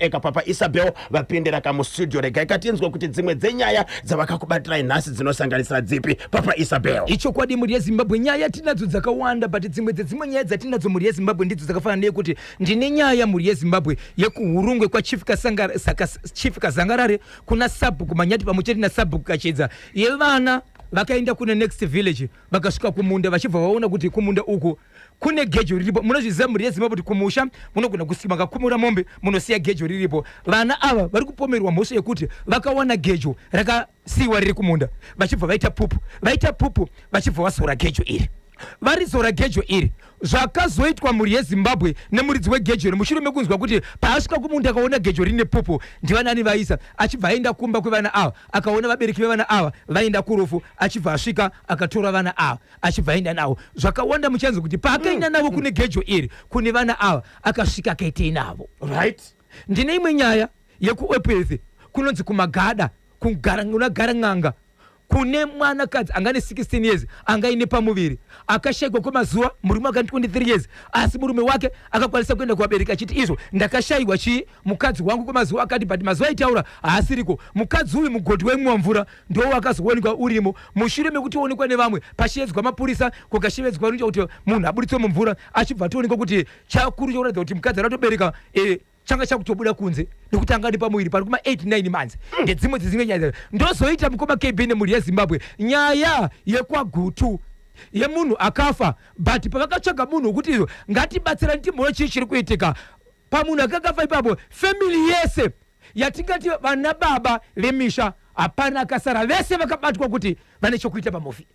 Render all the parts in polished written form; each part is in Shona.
Eka Papa Isabel vapindira kamustudio. Regai katinzwe kuti dzimwe dzenyaya dzavakakubatirai nhasi dzinosanganisira dzipi, Papa Isabel. Ichokwadi, mhuri yeZimbabwe, nyaya tinadzo dzakawanda, but dzimwe dzedzimwe nyaya dzatinadzo, mhuri yeZimbabwe, ndidzo dzakafanana neyekuti ndine nyaya, mhuri yeZimbabwe, yekuHurungwe kwaChief Chief Kazangarare, kuna Sabhuku Manyati pamwe chete naSabhuku Kachedza, yevana vakaenda kune next village, vakasvika kumunda vachibva vaona kuti kumunda uku kune gejo riripo. Munozviziva, mhuri yeZimbabwe, kuti kumusha munogona kusima kakumura mombe, munosiya gejo riripo. Vana ava vari kupomerwa mhosva yekuti vakawana gejo rakasiyiwa riri kumunda, vachibva vaita pupu, vaita pupu, vachibva vazora gejo iri. Varizora gejo iri, zvakazoitwa, mhuri yeZimbabwe, nemuridzi wegejo iri, mushure mekunzwa kuti paasvika kumunda akaona gejo rine pupu, ndivanani vaisa, achibva aenda kumba kwevana ava, akaona vabereki vevana ava vaenda kurufu, achibva asvika akatora vana ava, achibva aenda navo. Zvakawanda muchanzwa kuti paakaenda navo kune gejo iri, kune vana ava, akasvika akaitei navo. Ndine imwe nyaya yekuEpworth, kunonzi kuMagada, kunagara n'anga, kune mwanakadzi anga ne 16 years, anga aine pamuviri, akashayikwa kwemazuva. Murume aka 23 years, asi murume wake akakwanisa kuenda kuvabereki achiti izvo ndakashayiwa chii mukadzi wangu kwemazuva akati, but mazuva aitaura haasiriko. Mukadzi uyu, mugodhi waimwiwa mvura ndo wakazoonekwa urimo. Mushure mekuti onekwa nevamwe, pashevedzwa mapurisa, kukashevedzwa noita kuti munhu aburitswe mumvura, achibva atoonekwa kuti chakuru chokuratidza kuti mukadzi aratobereka changa chakutobuda kunze, nekuti anga nepamuviri pari kuma 8 9 months. Ndedzimwe dzedzimwe nyaya. Ndozoita, mukoma KB nemhuri yeZimbabwe, nyaya yekwaGutu yemunhu akafa, but pavakatsvaga munhu wekuti izvo ngatibatsirani timboona chii chiri kuitika pamunhu akakafa ipapo, family yese yatingati vana baba vemisha hapana akasara, vese vakabatwa kuti vane chokuita pamufi.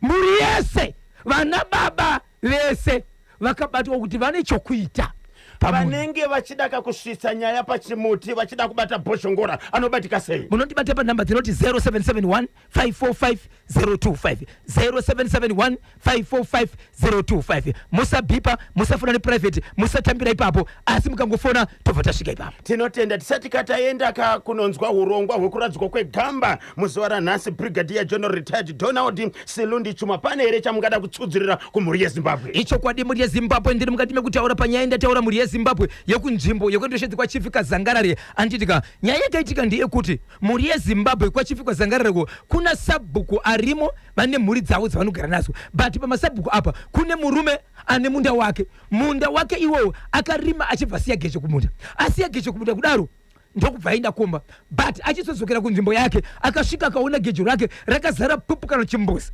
Mhuri yese, vana baba vese vakabatwa kuti vane chokuita pamunhu. Vanenge vachida kakusvitsa nyaya pachimuti, vachida kubata Bhozhongora, anobatika sei? Munondibata panhamba dzinoti 0771 545 025, 0771 545 025. Musabhipa, musafona neprivate, musatambira ipapo, asi mukangofona tobva tasvika ipapo. Tinotenda. Tisati kataenda ka kunonzwa urongwa hwekuradzikwa kwegamba muzuva ranhasi, Brigadier General Retired Donald Silundi Chuma, pane here chamungada kutsudzurira kumhuri yeZimbabwe? Ichokwadi, mhuri yeZimbabwe, ndiri mukati mekutaura panyaya ndataura, mhuri yeZimbabwe, yekunzvimbo yekuendoshedzi kwaChief Kazangarare. Anditika nyaya yakaitika ndeyekuti, mhuri yeZimbabwe, kwaChief Kazangarareko kuna sabhuku arimo, vane mhuri dzavo dzavanogara nadzo, but pamasabhuku apa kune murume ane munda wake. Munda wake iwowo akarima, achibva asiya gejo kumunda. Asiya gejo kumunda kudaro, ndokubva aenda kumba, but achizodzokera kunzvimbo yake, akasvika akaona gejo rake rakazara pupu kana chimbuzi.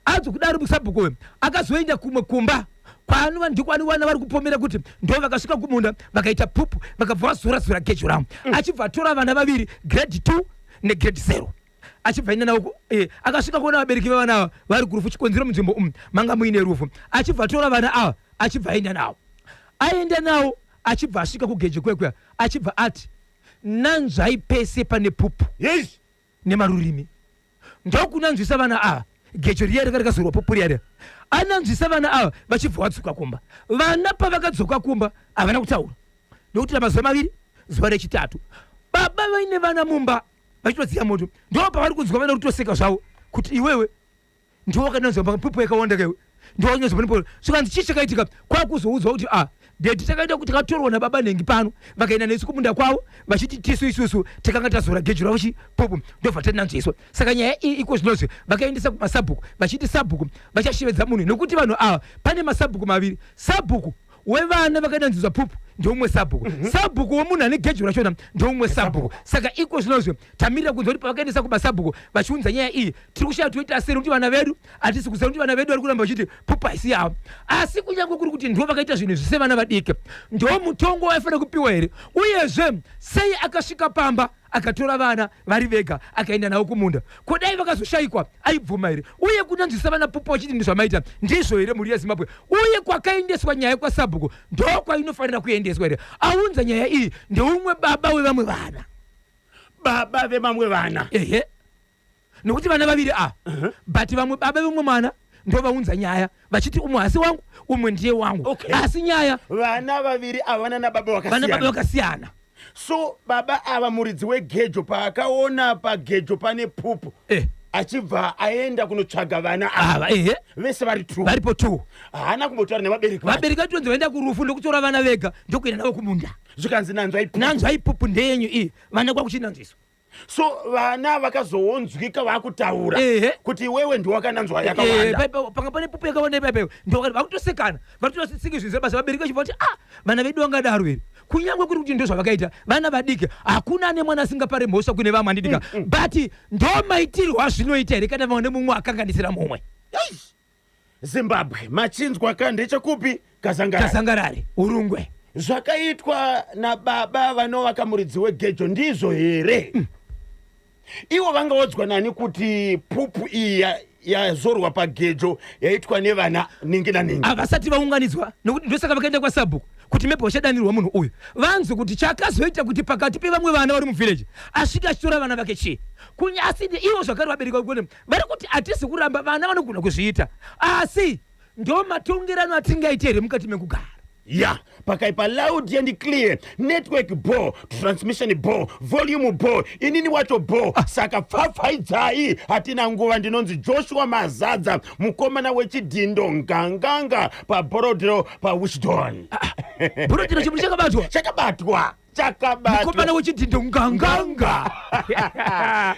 Anzwa kudaro, musabhuku uyu akazoenda kumwe kumba kwaanova ndiko anowana vari kupomera kuti ndo vakasvika kumunda, vakaita pupu, vakabva vazora-zora gejo ravo. Achibva atora vana vaviri, grade 2 negrade 0, achibva aenda navo. Akasvika kuona vabereki vevana ava vari kurufu, chikonzero munzvimbo umu manga muine rufu. Achibva atora vana ava, achibva aenda navo. Aenda navo, achibva asvika kugejo kwekwe, achibva ati, "Nanzvai pese pane pupu nemarurimi." Ndokunanzvisa vana ava gejo riya ranga rikazorwa pupu riya riya. Ananzvisa vana ava, vachibva vadzoka kumba. Vana pavakadzoka kumba havana kutaura, nokuti mazuva 2, zuva rechitatu, baba vaine vana mumba vachitodziya moto, ndo pavari kunzwa vana kutoseka zvavo kuti, "Iwewe ndiwo wakananzwa pupu yakawanda kaiwe, ndiwo wakananzwa pane pupu." Zvikanzi, "Chii chakaitika?" Kwakuzoudzwa kuti, "A daddy, takaenda kuti takatorwa nababa nhengi pano, vakaenda nesu kumunda kwavo vachiti tisu isusu takanga tazora gejo ravo chipupu, ndobva tananzviswa." Saka nyaya iyi iko zvinozvi vakaendesa kumasabhuku, vachiti sabhuku vachashevedza munhu, nekuti vanhu ava pane masabhuku maviri. Sabhuku wevana vakananzviswa pupu ndeumwe sabhuku, sabhuku wemunhu ane gejo rachona ndeumwe sabhuku. Saka iko zvinozvi tamirira kunzwa kuti pavakaendesa kumasabhuku vachiunza nyaya iyi, tiri kushaya toita sei, nekuti vana vedu hatisi kuziva, kuti vana vedu vari kuramba vachiti pupu haisi yavo. Asi kunyange kuri kuti ndo vakaita zvinhu izvi sevana vadiki, ndo mutongo waifanira kupiwa here? Uyezve sei akasvika pamba akatora vana vari vega, akaenda navo kumunda? Kudai vakazoshayikwa aibvuma here? Uye kunanzvisa vana pupu vachiti ndizvamaita ndizvo here, mhuri yeZimbabwe? Uye kwakaendeswa nyaya kwasabhuku ndo kwainofanira kuendeswa here? Aunza nyaya iyi ndeumwe baba wevamwe vana. Baba vevamwe vana? Ehe, nekuti vana vaviri ava, but vamwe baba vemumwe mwana ndo vaunza nyaya vachiti umwe hasi wangu, umwe ndiye wangu. Asi nyaya Vana vaviri ava vana baba vana baba vakasiyana? Vakasiyana. So baba ava, muridzi wegejo, paakaona pagejo pane pupu, Achibva aenda kunotsvaga vana ava, ehe. Vese vari two. Varipo two. Haana kumbotaura nevabereki vacho. Vabereki vatonzi vaenda kurufu, ndokutora vana vega, ndokuenda navo kumunda. Zvikanzi nanzwa ipupu. Nanzwa ipupu ndeyenyu iyi, vana kwakuchinanzviswa. So vana vakazoonzwika vakutaura kuti iwewe ndiwakananzwa yakawanda. Panga pane pupu yakawanda ipaipai, ndokati vakutosekana, varikutosinge zvinhu zvebasa. Vabereki vachibva kuti, ah, vana vedu vangadaro here? Kunyange kuri kuti ndozvavakaita, vana vadiki, hakuna ane mwana asingapare mhosva kune vamwe, handidika? But ndo maitirwo azvinoita here kana vamwe nemumwe akanganisira mumwe? Eish! Zimbabwe, machinzwa ka? Ndechekupi? Kazangarare. Kazangarare, Urungwe. Zvakaitwa nababa vanovaka muridzi wegejo ndizvo here? Ivo vangaodzwa nani kuti pupu iyi yazorwa pagejo yaitwa nevana ningi naningi? Havasati vaunganidzwa, nokuti ndosaka vakaenda kwasabhuku kuti maybe vachadanirwa munhu uyu, vanzwe kuti chakazoita kuti pakati pevamwe vana vari muvillage asvike achitora vana vake chii. Kunyasi ivo zvakare vabereki vari kuti hatisi kuramba, vana vanogona kuzviita, asi ndo matongerano atingaite here mukati mekugara? Ya, pakaipa. Loud and clear, network bo, transmission bo, volume bo, inini wacho bo. Saka pfapfaidzai, hatina nguva. Ndinonzi Joshua Mazadza, mukomana wechidhindo nganganga paBorodero paWishdon. Bhurodhero, chimuti chakabatwa. Chakabatwa, chakabatwa. Mukomana wechidhindo nganganga.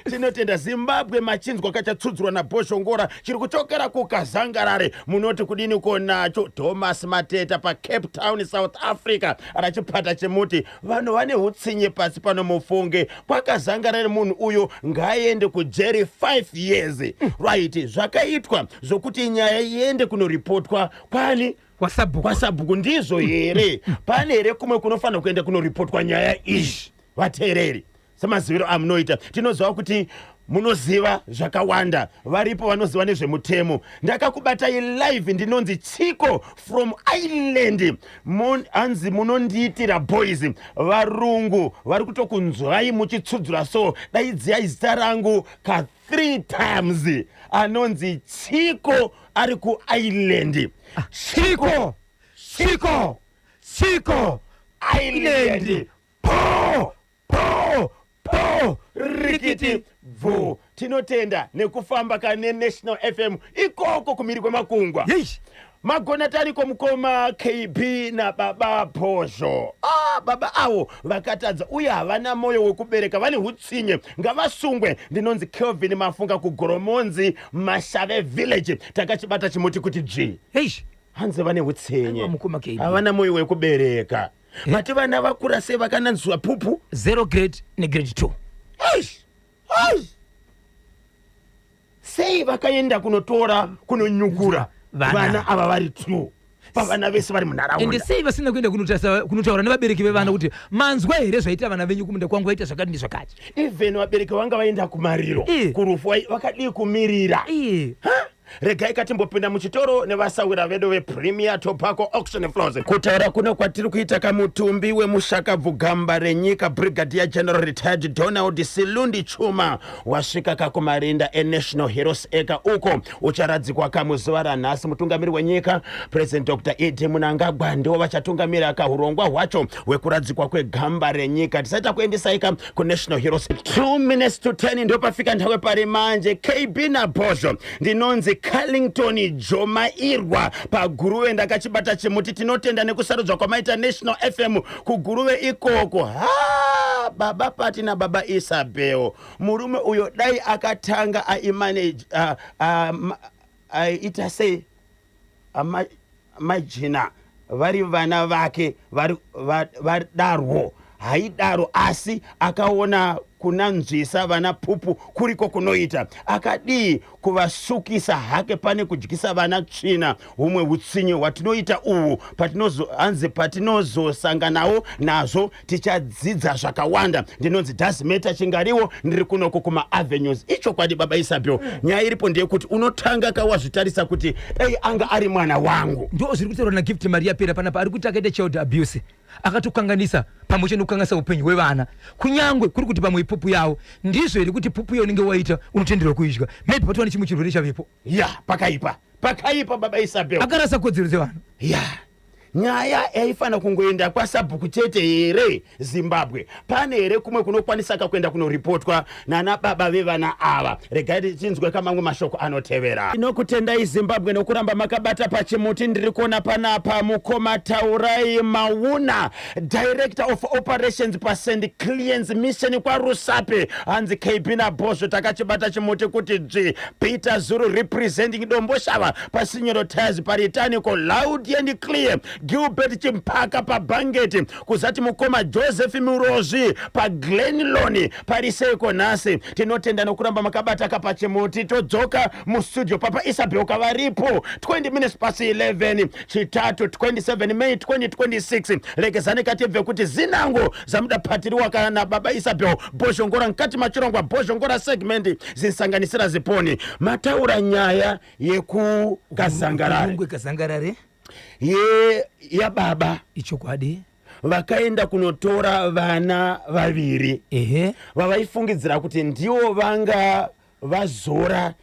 Tinotenda. Zimbabwe, machinzwa kachatsudzurwa naBhoshongora, chiri kuchokera kuKazangarare. Munoti kudini ko nacho? Thomas Mateta paCape Town, South Africa, rachipata chemuti. Vanhu vane utsinye pasi pano, mufunge. Kwakazangarare, munhu uyo ngaaende kujeri 5 years, right? Zvakaitwa zvokuti nyaya iende kunoripotwa kwani? Kwasabhuku. Kwasabhuku ndizvo here? Pane here kumwe kunofanira kuenda kunoripotwa nyaya iyi? Vateereri, semaziviro amunoita, tinoziva kuti munoziva zvakawanda, varipo vanoziva nezvemutemo. Ndakakubatai live, ndinonzi Chiko from Ireland. Hanzi munondiitira, boys. Varungu vari kutokunzwai muchitsudzura, so daidziyai zita rangu ka 3 times. Anonzi Chiko, ari kuIreland. Chiko, Chiko, Chiko. Ireland, po po po, rikiti bvu. Tinotenda nekufamba kane National FM ikoko kumiri kwemakungwa. Yeish. Magona tariko, mukoma KB nababa Bhozho. Ah, baba avo vakatadza uye havana mwoyo wekubereka, vane utsinye, ngavasungwe. Ndinonzi Kelvin Mafunga kuGoromonzi, Mashave village. Takachibata chimuti kuti dzvi. Eish. Hanzi vane utsinye. Aiwa, mukoma KB. Havana mwoyo wekubereka. Mati vana vakura sei vakananzwa pupu? 0 grade negrade 2. Aish! Aish! Sei vakaenda kunotora, kunonyukura vana. Vana ava vari two pavana vese vari Ende munharaunda? Sei vasina kuenda kunotaura nevabereki vevana kuti manzwa here zvaita vana venyu kumunda kwangu, vaita zvakati nezvakati? Even vabereki vanga vaenda kumariro, kurufu, vakadii kumirira? Ha? Regai katimbopinda muchitoro nevasawira vedu vePremier Tobacco Auction Floors. Kutaura kuno kwatiri kuita kamutumbi wemushakabvu, gamba renyika, Brigadier General Retired Donald Silundi Chuma, wasvika kakumarinda eNational Heroes Acre, uko ucharadzikwa kamuzuva ranhasi. Mutungamiri wenyika, President Dr ED Mnangagwa, ndivo vachatungamira kahurongwa hwacho hwekuradzikwa kwegamba renyika. Tisaita kuendesaika kuNational Heroes. 2 minutes to 10 ndopafika nthawe pari manje. KB naBhozho, ndinonzi Carlington Jomairwa paGuruve, ndakachibata chimuti. Tinotenda nekusarudzwa kwamaita National FM kuGuruve ikoko. Ha, baba Pati nababa Isabel, murume uyo dai akatanga aimanage, aita sei, majina vari vana vake vari vadarwo, haidaro, asi akaona kunanzvisa vana pupu kuriko kunoita, akadii kuvasukisa hake pane kudyisa vana tsvina? Humwe utsinye hwatinoita uhu, hanzi patinozosanganawo nazvo tichadzidza zvakawanda. Ndinonzi Dasmeta Chingariwo, ndiri kunoko kumaavenues. Ichokwadi, baba Isabel, nyaya iripo ndeyekuti unotanga kawazvitarisa kuti dai anga ari mwana wangu. Ndo zviri kutaurwa naGift Maria Pera panapa, ari kuti akaita child abuse, akatokanganisa pamwe chete nekukanganisa upenyu hwevana. Kunyangwe kuri kuti pamwe ipupu yavo, ndizvo here kuti pupu iyo unenge waita unotenderwa kuidya? Maybe patova nechimwe chirwere chavepo. Ya, pakaipa, pakaipa, baba Isabel. Akarasa kodzero dzevanhu. Ya. Nyaya yaifanira kungoenda kwasabhuku chete here Zimbabwe? Pane here kumwe kunokwanisaka kuenda kunoripotwa nana baba vevana ava? Regai tichinzwe kamamwe mashoko anotevera. Tinokutendai Zimbabwe nokuramba makabata pachimuti. Ndiri kuona panapa mukoma Taurai Mauna, Director of Operations paSt Clients Mission kwaRusape. Hanzi KB naBhozvo takachibata chimuti kuti dzvi. Peter Zuru representing Domboshava paSinyoro Tires paritaniko, loud and clear. Gilbert Chimpaka pabhangeti, kuzati mukoma Joseph Murozvi paGlenlon. Pariseiko nhasi? Tinotenda nokuramba makabata kapachimuti. Todzoka mustudio, Papa Isabel kavaripo. 20 minutes past 11, Chitatu, 27 May 2026. Legezani katibve kuti zinango zamudapatiriwa kana Baba Isabel Bhozhongora mukati machirongwa Bhozhongora segment zinsanganisira ziponi. Mataura nyaya yekuKazangarare. Hurungwe, Kazangarare. Ye yababa. Ichokwadi. Vakaenda kunotora vana vaviri vavaifungidzira kuti ndivo vanga vazora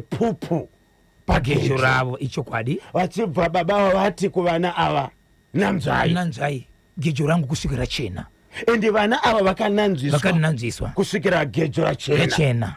pupu pagejo pagejo ravo. Ichokwadi. Vachibva baba vati kuvana ava, "Nanzvai." "Nanzvai gejo rangu kusvikira chena." Ende vana ava vakananzviswa Vakananzviswa kusvikira gejo rachena. Rachena.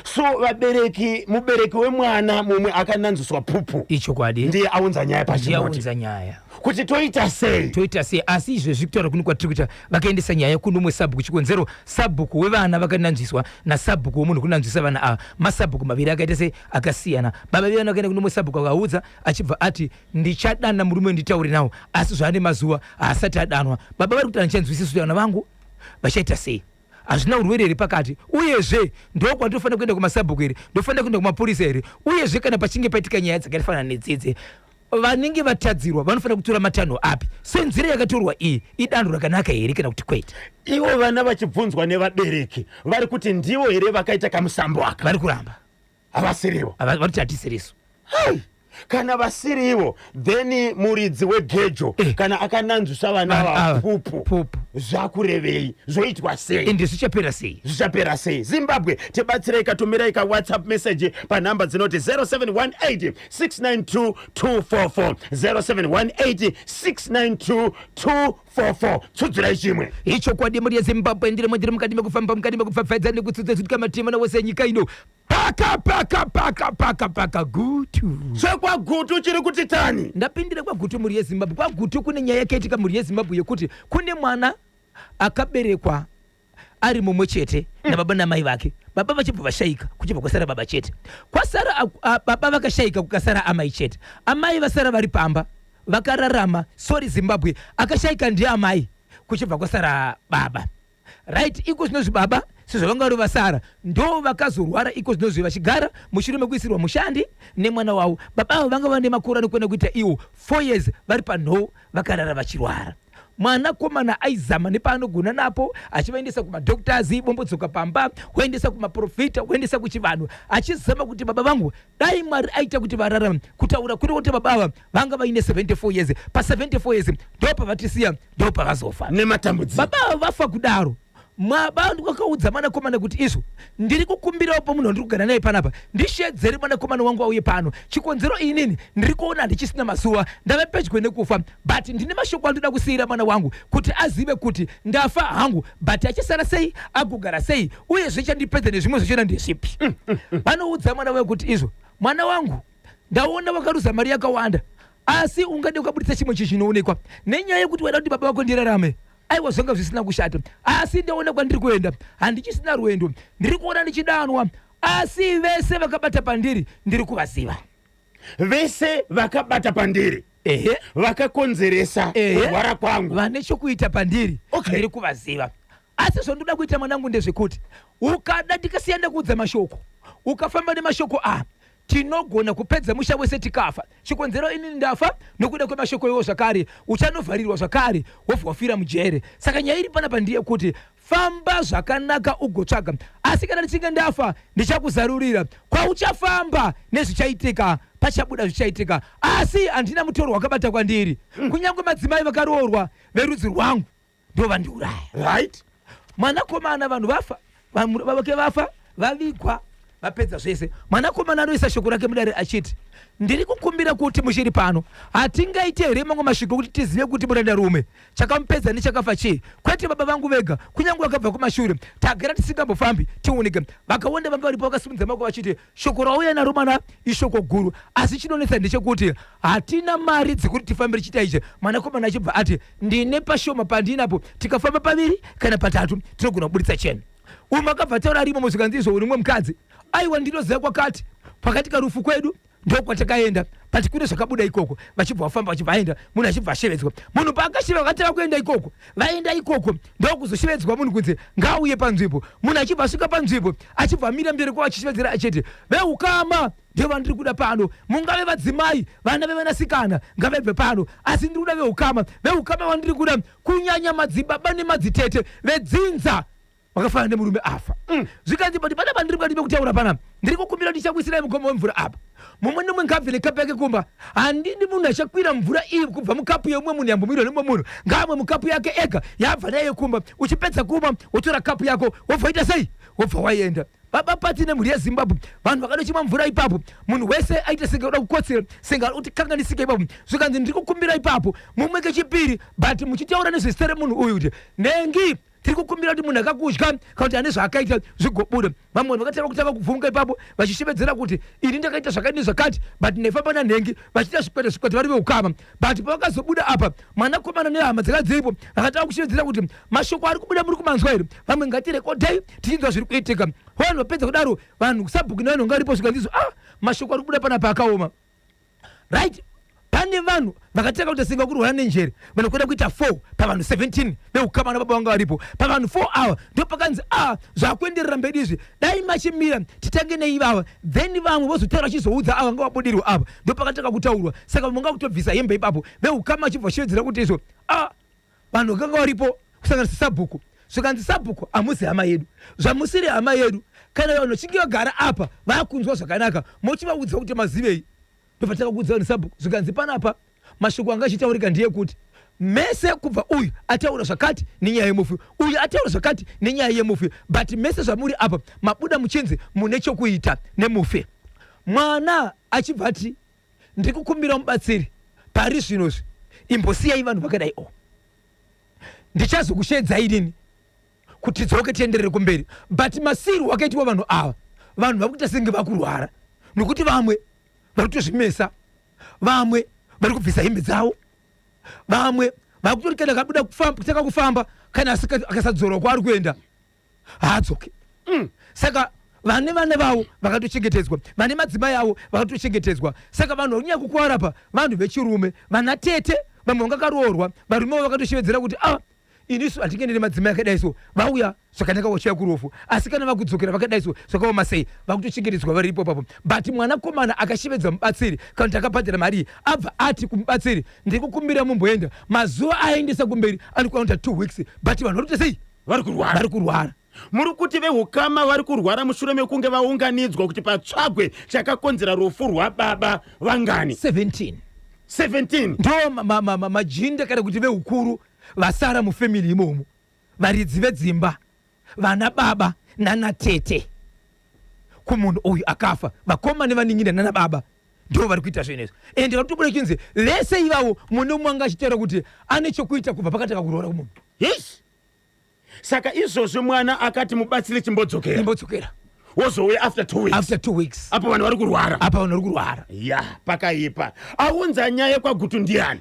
So vabereki, mubereki wemwana mumwe akananzviswa pupu ndiye aunza nyaya Ndiye pachimuti aunza nyaya kuti toita sei? Toita sei? Asi izvezvi kutaura kuno kwatiri kuita, vakaendesa nyaya kuno umwe sabhuku. Chikonzero, sabhuku wevana vakananzviswa nasabhuku wemunhu kunanzvisa vana ava masabhuku maviri akaita sei? Akasiyana. Baba vevana vakaenda kuno umwe sabhuku, akaudza, achibva ati, "Ndichadana murume nditaure nawo." Asi zvaane mazuva haasati adanwa. Baba vari kuti, "Handichanzwisisi kuti vana vangu vachaita sei. Hazvina urwere here pakati? Uyezve ndokwandinofanira kuenda kumasabhuku here? Ndofanira kuenda kumapurisa here? Uyezve kana pachinge paitika nyaya dzakafanana nedzidze, vanenge vatadzirwa vanofanira kutora matanho api? Senzira yakatorwa iyi, idanho rakanaka here kana kuti kwete?" Ivo vana vachibvunzwa nevabereki, vari kuti ndivo here vakaita kamusambo aka? Vari kuramba. Havasirivo. Vari kuti, "Hatisirisu." Hai! Kana vasirivo, then muridzi wegejo kana akananzvisa vana Vana ava, vapupu, pupu, zvakurevei? Zvoitwa sei? Ende zvichapera sei? Zvichapera sei? Zimbabwe, tibatsirei, katumirai kaWhatsApp message panhamba dzinoti 0718 692 244, 0718 692 244. Tsudzirai chimwe. Ichokwadi, mhuri yeZimbabwe, ndirimo, ndiri mukati mekufamba, mukati mekupfapfaidza nekutsudza zvitika matima nawose enyika ino. Paka paka paka paka paka Gutu. ChekwaGutu chiri kuti tani? Ndapindira kwaGutu, mhuri yeZimbabwe. KwaGutu kune nyaya yakaitika, mhuri yeZimbabwe, yekuti kune mwana akaberekwa ari mumwe chete nababa namai vake. Baba vachibva vashayika, kuchibva kwasara baba chete. Kwasara baba vakashayika, kukasara amai chete. Amai vasara vari pamba vakararama. Sorry Zimbabwe, akashayika ndiye amai, kuchibva kwasara baba. Right, iko zvinozvi baba, sezvo vanga vari vasara, ndo vakazorwara iko zvinozvi vachigara mushure mekuisirwa mushandi nemwana wavo. Baba avo vanga vane makore anokwana kuita iwo 4 years vari panhoo vakarara vachirwara. Mwanakomana aizama nepaanogona napo, achivaendesa kumadoctors, vombodzoka pamba, kuendesa kumaprofita, kuendesa kuchivanhu, achizama kuti baba vangu dai Mwari aita kuti vararame. Kutaura kuri kuti baba ava vanga vaine 74 years. Pa74 years ndo pavatisiya, ndo pavazofa. Nematambudziko. Baba ava vafa kudaro, mwaba wakaudza mwanakomana kuti, "Izvo ndiri kukumbirawo pamunhu wandiri kugara naye panapa, ndishedzere mwanakomana wangu auye pano. Chikonzero, inini ndiri kuona handichisina mazuva, ndave pedyo nekufa, but ndine mashoko andoda kusiyira mwana wangu kuti azive kuti ndafa hangu, but achisara sei, agogara sei, uyezve chandipedza nezvimwe zvachona ndezvipi." Vanoudza mwana wayo kuti, "Izvo mwana wangu, ndaona wakaruza mari yakawanda, asi ungade ukabudisa chimwe chinhu chinoonekwa nenyaya yekuti waida kuti baba vako ndirarame. Aiwa, zvanga zvisina kushata, asi ndaona kwandiri kuenda handichisina rwendo. Ndiri kuona ndichidanwa, asi vese vakabata pandiri ndiri kuvaziva." Vese vakabata pandiri, vakakonzeresa kurwara kwangu, vane chokuita pandiri, ndiri kuvaziva. Asi zvandinoda kuita, mwanangu, ndezvekuti ukada ndikasiya ndakuudza mashoko, ukafamba nemashoko aya, tinogona kupedza musha wese tikafa. Chikonzero, inini ndafa nokuda kwemashoko iwo, zvakare uchanovharirwa zvakare, wobva wafira mujere. Saka nyaya iri panapa ndeyekuti famba zvakanaka ugotsvaga, asi kana ndichinge ndafa ndichakuzarurira kwauchafamba nezvichaitika, pachabuda zvichaitika. Asi handina mutoro wakabata kwandiri. Kunyange madzimai vakaroorwa verudzi rwangu ndo vandiuraya." Mwanakomana, vanhu vafa, vake vafa, vavigwa. Vapedza zvese, mwanakomana anoisa shoko rake mudare achiti, Ndiri kukumbira kuti muchiri pano, hatingaite here mamwe masviko kuti tizive kuti murandarume chakamupedza nechakafa chii? Kwete baba vangu vega, kunyange vakabva kumashure. Tagara tisingambofambi tiunike. Vakawanda vanga varipo vakasimudza maoko vachiti, Shoko rauya naro mwana ishoko guru, asi chinonetsa ndechekuti hatina mari dzekuti tifambe tichiita izvi. Mwanakomana achibva ati, Ndine pashoma pandiinapo, tikafamba paviri kana patatu tinogona kuburitsa cheni. Umwe akabva ataura arimo muzvikanzi izvo uri mumwe mukadzi. Aiwa ndinoziva kwakati kwakati karufu kwedu ndokwatakaenda but kune zvakabuda ikoko vachibva vafamba vachibva aenda munhu achibva ashevedzwa munhu paakasheva vakati vakuenda ikoko vaenda ikoko ndokuzoshevedzwa munhu kunzi ngaauye panzvimbo munhu achibva asvika panzvimbo achibva amira mberi kwavo achishevedzera achiti veukama ndevandiri kuda pano mungave vadzimai vana vevanasikana ngavebve pano asi ndiri kuda veukama veukama vandiri kuda kunyanya madzibaba nemadzitete vedzinza vakafanana nemurume afa mm. zvikanzi but pana pandiri mukati mekutaura panapa ndiri kukumbira ndichakuisirai mugomo wemvura apa mumwe nemumwe ngabve nekapu yake kumba handidi munhu achakwira mvura iyi kubva mukapu yeumwe munhu yambomwirwa nemumwe munhu ngaamwe mukapu yake ega yaabva nayo kumba uchipedza kumwa wotora kapu yako wobva waita sei wobva waenda Baba Pati nemhuri yeZimbabwe vanhu vakanochimwa mvura ipapo munhu wese aita senge kuda kukotsera senge ari kuti kanganisika ipapo zvikanzi ndiri kukumbira ipapo mumwe kechipiri but muchitaura nezvezita remunhu uyu kuti nhengi tiri kukumbira kuti munhu akakudya kana kuti ane zvaakaita zvigobuda vamwe vanhu vakatanga kutanga kubvunga ipapo vachishevedzera kuti ini ndakaita zvakati nezvakati but ndaifamba nanhengi vachiita zvikwata zvikwata vari veukama but pavakazobuda apa mwanakomana nehama dzanga dziripo vakatanga kushevedzera kuti mashoko ari kubuda muri kumanzwa here vamwe ngatirekodhei tichinzwa zviri kuitika vanhu vapedza kudaro vanhu sabhuku nevanhu vanga varipo zvikanzizwa ah mashoko ari kubuda panapa akaoma right pane vanhu vakatanga kuita singa kurwara nenjere vanokwenda kuita 4 pavanhu 17 veukama nababa vanga varipo pavanhu 4 ava ndo pakanzi a ah, zvakuenderera mberi izvi dai machimira titange neivava then vamwe vozotaura vachizoudza ava vanga vabudirwa ava ndo pakatanga kutaurwa saka vamwe vanga kutobvisa hembe ipapo veukama vachibva vachivedzera kuti izvo a ah, vanhu vakanga varipo kusanganisa sabhuku zvikanzi sabhuku hamusi hama yedu zvamusiri hama yedu kana vanhu vachinge vagara apa vakunzwa zvakanaka mochivaudza kuti mazivei ndopatanga kuudza vanhu sabhuku zvikanzi panapa mashoko anga achitaurika ndeyekuti mese kubva uyu ataura zvakati nenyaya yemufi uyu ataura zvakati nenyaya yemufi but mese zvamuri apa mabuda muchinzi mune chokuita nemufi mwana achibva ati ndiri kukumbira mubatsiri pari zvinozvi imbosiyai vanhu vakadai o ndichazokushedzai inini kuti tidzoke tienderere kumberi but masiro wakaitwa vanhu ava vanhu vakuita senge vakurwara nokuti vamwe vari kutozvimesa vamwe vari kubvisa hembe dzavo vamwe vakutori kana akabuda kutanga kufamba kana akasadzorwa kwaari kuenda haadzoke mm. Saka vane vana vavo vakatochengetedzwa, vane madzimai avo vakatochengetedzwa. Saka vanhu vakunyanya kukuwara pa vanhu vechirume, vana tete vamwe vanga karoorwa, varume vavo vakatoshevedzera kuti ah, inisu hatingaende nemadzimai akadai so, vauya zvakanaka vachiuya kurufu, asi kana vakudzokera vakadai so zvakaoma sei, vakutochengetedzwa varipo ipapo. But mwanakomana akashevedza mubatsiri kana kuti akabhadhara mari iyi, abva ati kumubatsiri, ndiri kukumbira mumboenda mazuva aendesa kumberi anokwana kuita 2 weeks, but vanhu vari kuita sei? Vari kurwara, vari kurwara. Muri kuti vehukama vari kurwara mushure mekunge vaunganidzwa kuti patsvagwe chakakonzera rufu rwababa vangani? 17. 17 ndo majinda kana kuti vehukuru vasara mufamily imomo, varidzi vedzimba, vana baba nana tete kumunhu uyu akafa, vakoma nevanin'ina nana baba ndo vari kuita zvinhu izvi. Ende vari kutobuda chinzi vese ivavo mune umwe anga achitaura kuti ane chokuita kubva pakatanga kuroora kumunhu. Yes. Saka izvozvi mwana akati mubatsire chimbodzokera. Chimbodzokera. Wozouya after 2 weeks. After 2 weeks. Apo vanhu vari kurwara. Apo vanhu vari kurwara. Ya, pakaipa. Aunza nyaya kwaGutu ndiani?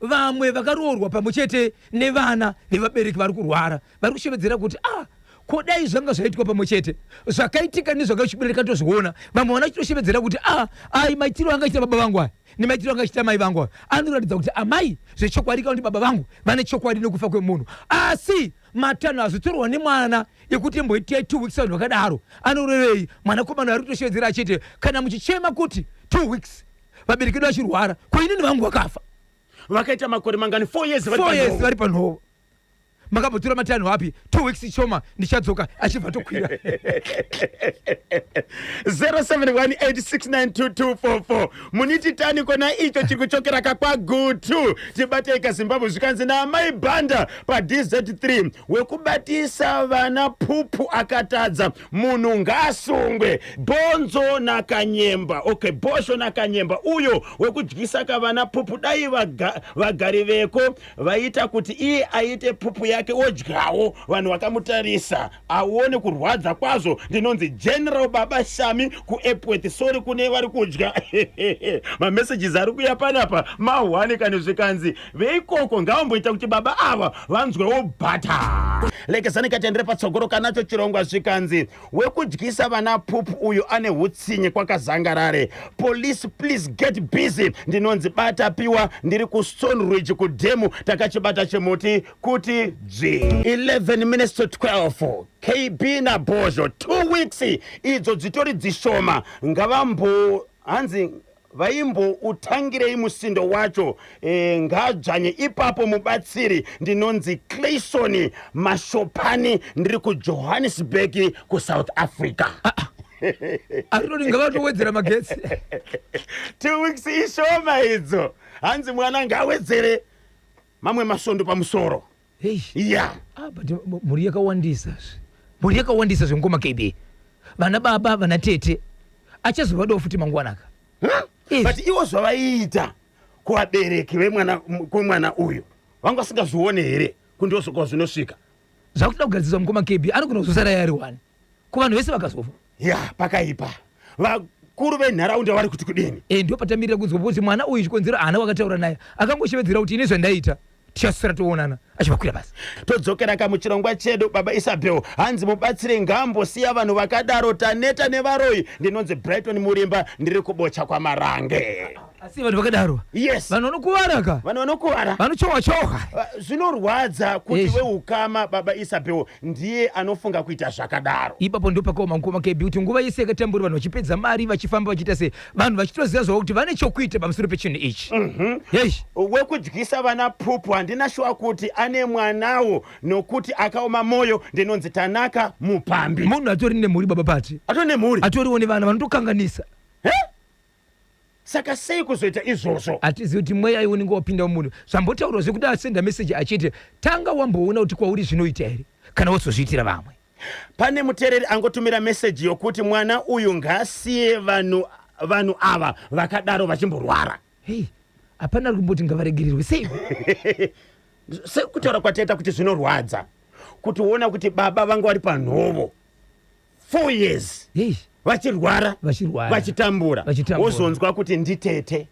Vamwe vakaroorwa pamwe chete nevana vevabereki vari kurwara vari kushevedzera kuti ah, ko dai zvanga zvaitwa pamwe chete zvakaitika nezvakachibereka tozviona. Vamwe vana vachitoshevedzera kuti ah, ai maitiro anga achiita baba vangu aya nemaitiro anga achiita mai vangu aya anoratidza kuti amai zvechokwadi kana kuti baba vangu vane chokwadi nekufa kwemunhu. Asi matanho azotorwa nemwana ekuti imboitai 2 weeks vanhu vakadaro anorevei? Mwanakomana ari kutoshevedzera achiti kana muchichema kuti 2 weeks vabereki vedu vachirwara, ko inini vangu vakafa vakaita makore mangani? 4 years vari 4 years panhovo. vari panhovo. Makambotora matanho api? 2 weeks shoma, ndichadzoka. Achibva tokwira. 0718692244. Muniti tani kona icho chiri kuchokera kakwaGutu? Tibatei kaZimbabwe. Zvikanzi naamai Bhanda paDZ3, wekubatisa vana pupu akatadza, munhu ngaasungwe. Bhonzo naKanyemba, okay, Bhosho naKanyemba, uyo wekudyisa kavana pupu, dai vagari veko vaita kuti iye aite pupu yake odyawo, vanhu vakamutarisa, aone kurwadza kwazvo. Ndinonzi General Baba Shami kuEpworth. Sorry kune vari kudya. Mamessages ari kuya panapa mahwani kani. Zvikanzi veikoko ngavamboita kuti baba ava vanzwewo bhata. Lekezani katendere patsogoro kanacho chirongwa. Zvikanzi wekudyisa vana pupu uyu ane utsinye kwakazangarare. Police, please get busy. Ndinonzi Bata Piwa, ndiri kuStone Ridge kudhemu. Takachibata chimuti kuti dzvi. 11 minutes to 12. KB naBhozho, 2 weeks idzo dzitori dzishoma. Ngavambo, hanzi vaimboutangirei musindo wacho? Ngadzvanye ipapo mubatsiri. Ndinonzi Clayson Mashopani, ndiri kuJohannesburg, kuSouth Africa. Aritoti ngavatowedzera magetsi. 2 weeks ishoma idzo. Hanzi mwana ngaawedzere mamwe masondo pamusoro. Hey. Ya. Ah, but mhuri yakawandisa zve, mhuri yakawandisa zvengoma. KB, vana baba, vana tete, achazovadawo futi mangwanaka. Yes. But iwo zvavaiita kuvabereki vemwana, kwemwana uyu, vanga vasingazvione here kundosvika zvinosvika? Zvakutoda kugadziswa, mukoma KB. Anogona kuzosara yari wani kuvanhu vese vakazofa. Ya, pakaipa. Vakuru venharaunda vari kuti kudini? E, ndio patamirira kunzwa, kuti mwana uyu chikonzero haana wakataura naye, akangoshevedzera kuti ini zvandaita, tichaswera toonana, achivakwira basi. Todzokera kamuchirongwa chedu. Baba Isabel, hanzi mubatsire ngambosiya vanhu vakadaro, taneta nevaroyi. Ndinonzi Brighton Murimba, ndiri kubocha kwaMarange. Asi vanhu vakadaro. Yes. Vanhu vanokuvara ka. Vanhu vanokuvara. Vanochohwa chohwa. Zvinorwadza kuti weukama, baba Isabel, ndiye anofunga kuita zvakadaro. Ipapo ndo pakaoma, mukoma KB, kuti nguva yese yakatambura, vanhu vachipedza mari, vachifamba, vachiita sei, vanhu vachitoziva zvavo kuti vane chokuita pamusoro pechinhu ichi. Yei. Wekudyisa vana pupu, handina shuwa kuti ane mwanawo nokuti akaoma mwoyo. Ndinonzi Tanaka Mupambi. Munhu atori nemhuri, baba Pati. Atori nemhuri. Atoriwo nevana, vanotokanganisa. Saka sei kuzoita izvozvo? Hatizivi kuti mweya iwo unenge wapinda mumunhu. Zvambotaurwa zvekuti asenda meseji achiti tanga wamboona kuti kwauri zvinoita here kana wozozviitira vamwe. Pane muteereri angotumira meseji yokuti mwana uyu ngaasiye vanhu ava vakadaro vachimborwara. Hei, hapana ari kumboti ngavaregererwe sei. Sekutaura kwataita kuti zvinorwadza kuti uona kuti baba vanga vari panhovo 4 years hei vachirwara, vachirwara, vachitambura, Vachitambura. Wozonzwa kuti nditete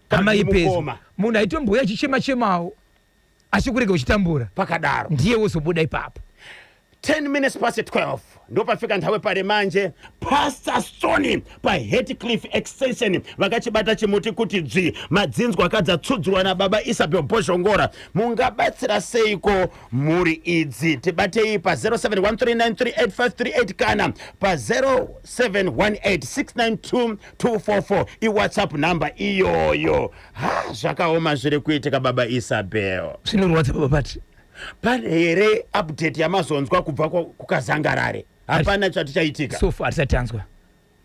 kana hama kuti ipezo, mukoma. Munhu aitomboya achichema chemawo achikurega uchitambura, Pakadaro. Ndiye wozobuda ipapo. 10 minutes past 12, ndopafika nthawe pare manje. Pastor Sony paHatcliffe Extension vakachibata chimuti kuti dzvi. Madzinzwa akadzatsudzurwa nababa Isabel Bhozhongora. Mungabatsira seiko mhuri idzi? Tibatei pa0713938538 kana pa0718692244, iWhatsApp number iyoyo. Ha, zvakaoma zviri kuitika, baba Isabel. Zvinorwadza, baba Pati. Pane here update yamazonzwa kubva kuKazangarare? Hapana chati chaitika. So far hatisati tanzwa,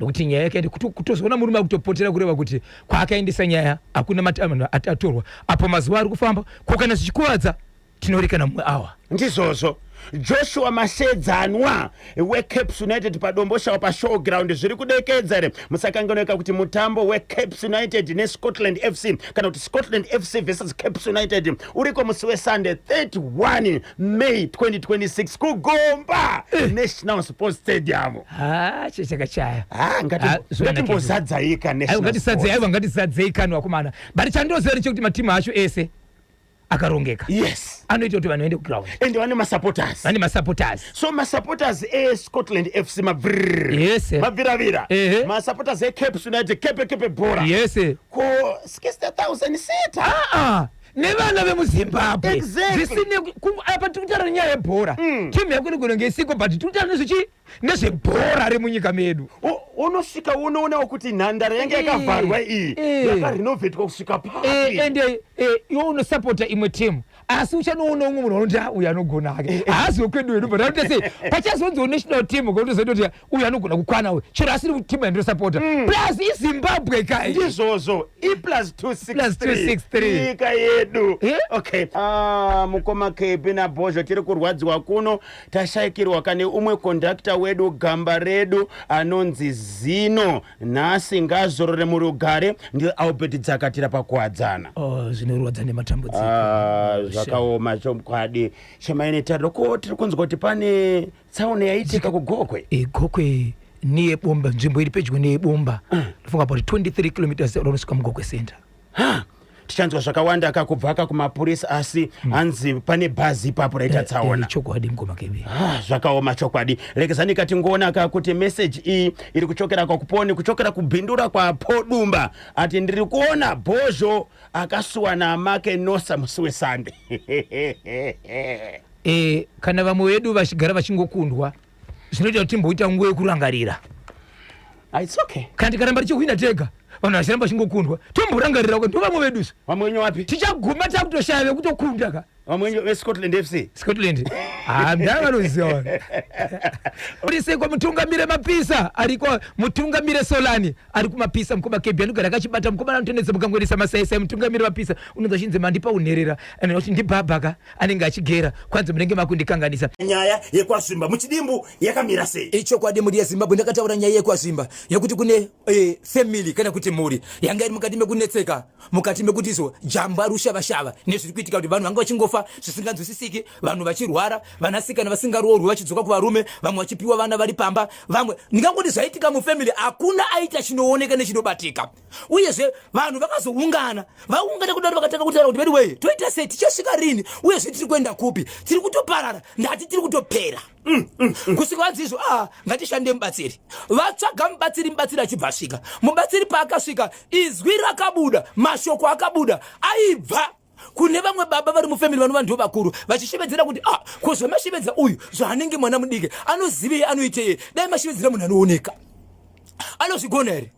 nokuti nyaya yakaenda kutozoona murume akutopotera, kureva kuti kwaakaendesa nyaya hakuna matanho atorwa apo. Mazuva ari kufamba, ko kana zvichikuvadza, tinorekana mumwe awa. Ndizvozvo. Joshua Mashedzanwa weCaps United paDomboshawa pashowground, zviri kudekedza here? Musakanganweka kuti mutambo weCaps United neScotland FC, kana kuti Scotland FC versus Caps United, uriko musi weSunday 31 May 2026 kuGomba National Sports Stadium. Ha, chechakachaya. Ha, Ah, ngatimbozadzaika Aiwa, National ngatisadzei. Sports. Aiwa, ngatisadzei kani vakomana, but chandoziva ndechekuti matimu acho ese akarongeka, anoita kuti vanhu vaende kuground. Ende vane masupporters. Vane masupporters. So masupporters eScotland FC mabvrr, mabviravira. Masupporters eCaps United, kepe kepe bhora. Ko 60,000 sita. Aa, nevana vemuZimbabwe. Zvisine apa tiri kutaura nenyaya yebhora. Timu yako inogona kunge isiko, but tiri kutaura nezvechi nezvebhora remunyika medu. Unosvika unoonawo kuti nhandare yange yakavharwa iyi, yakarenovetwa kusvika papi. Ende iwe unosapota imwe timu. Asi uchanoona umwe munhu anoti, "Ah, uyu anogona hake, haazi wekwedu wedu," but anoita sei pachazonziwo national team, kotozoita kuti uyu anogona kukwana uyu, chero asiri timu yandosapota, plus iZimbabwe kai. Ndizvozvo, i plus Plus 263. 263. Nyika yedu. Eh? Okay, ah, mukoma Kepi naBhozho, tiri kurwadziwa kuno. Tashayikirwa kane umwe kondakta wedu, gamba redu, anonzi Zino. Nhasi ngazorore murugare. Ndiye Albert Dzakatira paKuwadzana. Oh, zvinorwadza nematambudziko. Ah, zvakaoma chokwadi. Shemaine Tariro, ko tiri kunzwa kuti pane tsaona yaitika kuGokwe? Gokwe neyebomba, nzvimbo iri pedyo neyebomba, ndofunga about 23 kilometers unosvika muGokwe center. Ha, tichanzwa zvakawanda kakubva kumapurisa, asi hanzi pane bhazi ipapo raita tsaona. Chokwadi, mukoma Kebi. Ah, zvakaoma chokwadi. Rekezani katingoona ka kuti meseji iyi iri kuchokera kwakuponi, kuchokera kuBindura kwaPodumba. Ati, "Ndiri kuona Bhozho akasuwa naamake Nosa musi weSande." Kana vamwe vedu vachigara vachingokundwa, zvinoita kuti timboita nguva yekurangarira. Ah, it's okay. Kana tikaramba tichihwina tega, vanhu vachiramba vachingokundwa, tomborangarira kuti ndo vamwe vedu. Vamwe wenyu wapi? Tichaguma takutoshaya vekutokunda ka. Vamwe wenyu veScotland FC. Scotland, ha, ndava vanoziva vanhu. Uri sei kwamutungamire Mapisa ariko? Mutungamire Solani ari kuMapisa. Mukoma Kebi anogara akachibata mukomana anotonetsa mukangoendesa masaisai. Mutungamire Mapisa unonzwa chinzi, "Mandipa unherera," anoti ndibhabhaka anenge achigera kwanzi, "Munenge makundikanganisa." Nyaya yekwaZvimba muchidimbu yakamira sei? Ichokwadi, mhuri yeZimbabwe, ndakataura nyaya yekwaZvimba yekuti kune family kana kuti mhuri yanga iri mukati mekunetseka, mukati mekuti izvo jamba rushavashava nezviri kuitika, kuti vanhu vanga vachingofa zvisinganzwisisiki, vanhu vachirwara, vanasikana vasingaroorwi vachidzoka kuvarume, vamwe vachipiwa vana vari pamba, vamwe ndingangoti zvaitika mufamily hakuna aita chinooneka nechinobatika. Uyezve vanhu vakazoungana, vaungana kudaro, vakatanga kutaura kuti, "Veduwei, toita sei? Tichasvika rini? Uyezve tiri kuenda kupi? Tiri kutoparara, ndati tiri kutopera." Kusvika vanzi izvo, "Ah, ngatishande mubatsiri." Vatsvaga mubatsiri, mubatsiri achibva asvika. Mubatsiri paakasvika, izwi rakabuda, mashoko akabuda aibva kune vamwe baba vari mufamily, vanova ndivo vakuru, vachishevedzera kuti, "Ah, ko zvamashevedza uyu, zvaanenge mwana mudiki, anozivei? Anoitei? Dai mashevedzera munhu anooneka, anozvigona here?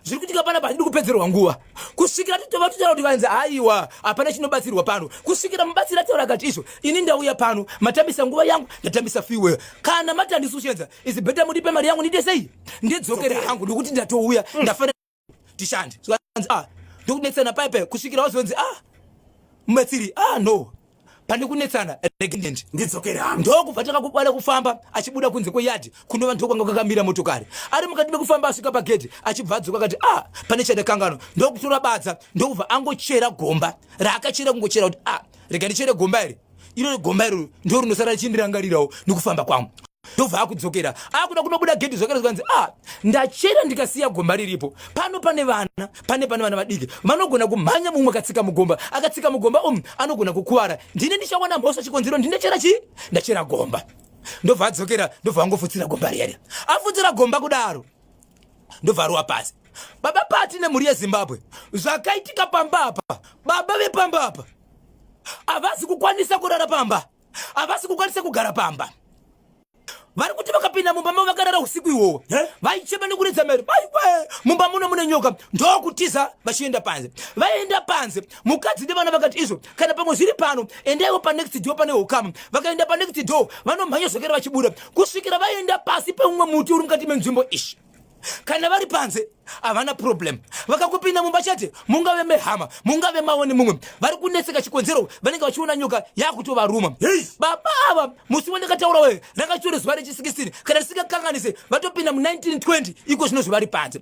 Zviri kuitika panapa hatidi kupedzerwa nguva." Kusvikira titova totaura kuti vanzi, "Haiwa, hapana chinobatsirwa pano," kusvikira mubatsiri ataura akati, "Izvo ini ndauya pano, matambisa nguva yangu, ndatambisa fuel. Kana matandisushedza, is better mudipe mari yangu, ndiite sei, ndidzokere hangu, nekuti ndatouya, ndafanira tishande." Zvikanzi, "Ah, ndokunetsana paipai," kusvikira wazonzi, "Ah, mubatsiri, ah, no, pane kunetsana, rega ndiende." Ndidzokere hangu. Ndokubva takakubada kufamba, achibuda kunze kweyadhi kunova ndokwanga kwakamira motokari. Ari mukati mekufamba, asvika pagedhi, achibva adzoka akati, "Ah, pane chandakanganwa." Ndokutora badza, ndokubva angochera gomba raakachera, kungochera kuti, "Ah, rega ndichere gomba iri. Iro gomba iroro ndo rinosara richindirangarirawo nekufamba kwangu." Ndobva akudzokera, akuda kunobuda gedhi zvakare, zvikanzi, "Ah, ndachera ndikasiya gomba riripo pano. Pane vana, pane vana vadiki vanogona kumhanya, mumwe akatsika mugomba, akatsika mugomba umu anogona kukuvara. Ndine ndichawana mhosva, chikonzero ndinechera chii? Ndachera gomba." Ndobva adzokera, ndobva angofutsira gomba riyari. Afutsira gomba kudaro, ndobva arowa pasi. Baba Pati nemhuri yeZimbabwe, zvakaitika pamba apa, baba vepamba apa havasi kukwanisa kurara pamba, havasi kukwanisa kugara pamba. Vari kuti vakapinda mumba mavo vakarara usiku ihwohwo, vaichema nekuridza mhere, "Maiwe, mumba muno mune nyoka!" Ndokutiza vachienda panze. Vaenda panze, mukadzi nevana vakati, "Izvo kana pamwe zviri pano, endaiwo panext door, pane ukama." Vakaenda panext door, vanomhanya zvakare vachibuda, kusvikira vaenda pasi peumwe muti uri mukati menzvimbo ishi. Kana vari panze havana problem, vakangopinda mumba chete, mungave mehama, mungave mavo nemumwe, vari kunetseka. Chikonzero vanenge vachiona nyoka yakutovaruma. Baba ava, musi wandakataura weyo rakachitori zuva rechi16 kana risingakanganise, vatopinda mu1920 iko zvino zvavari panze.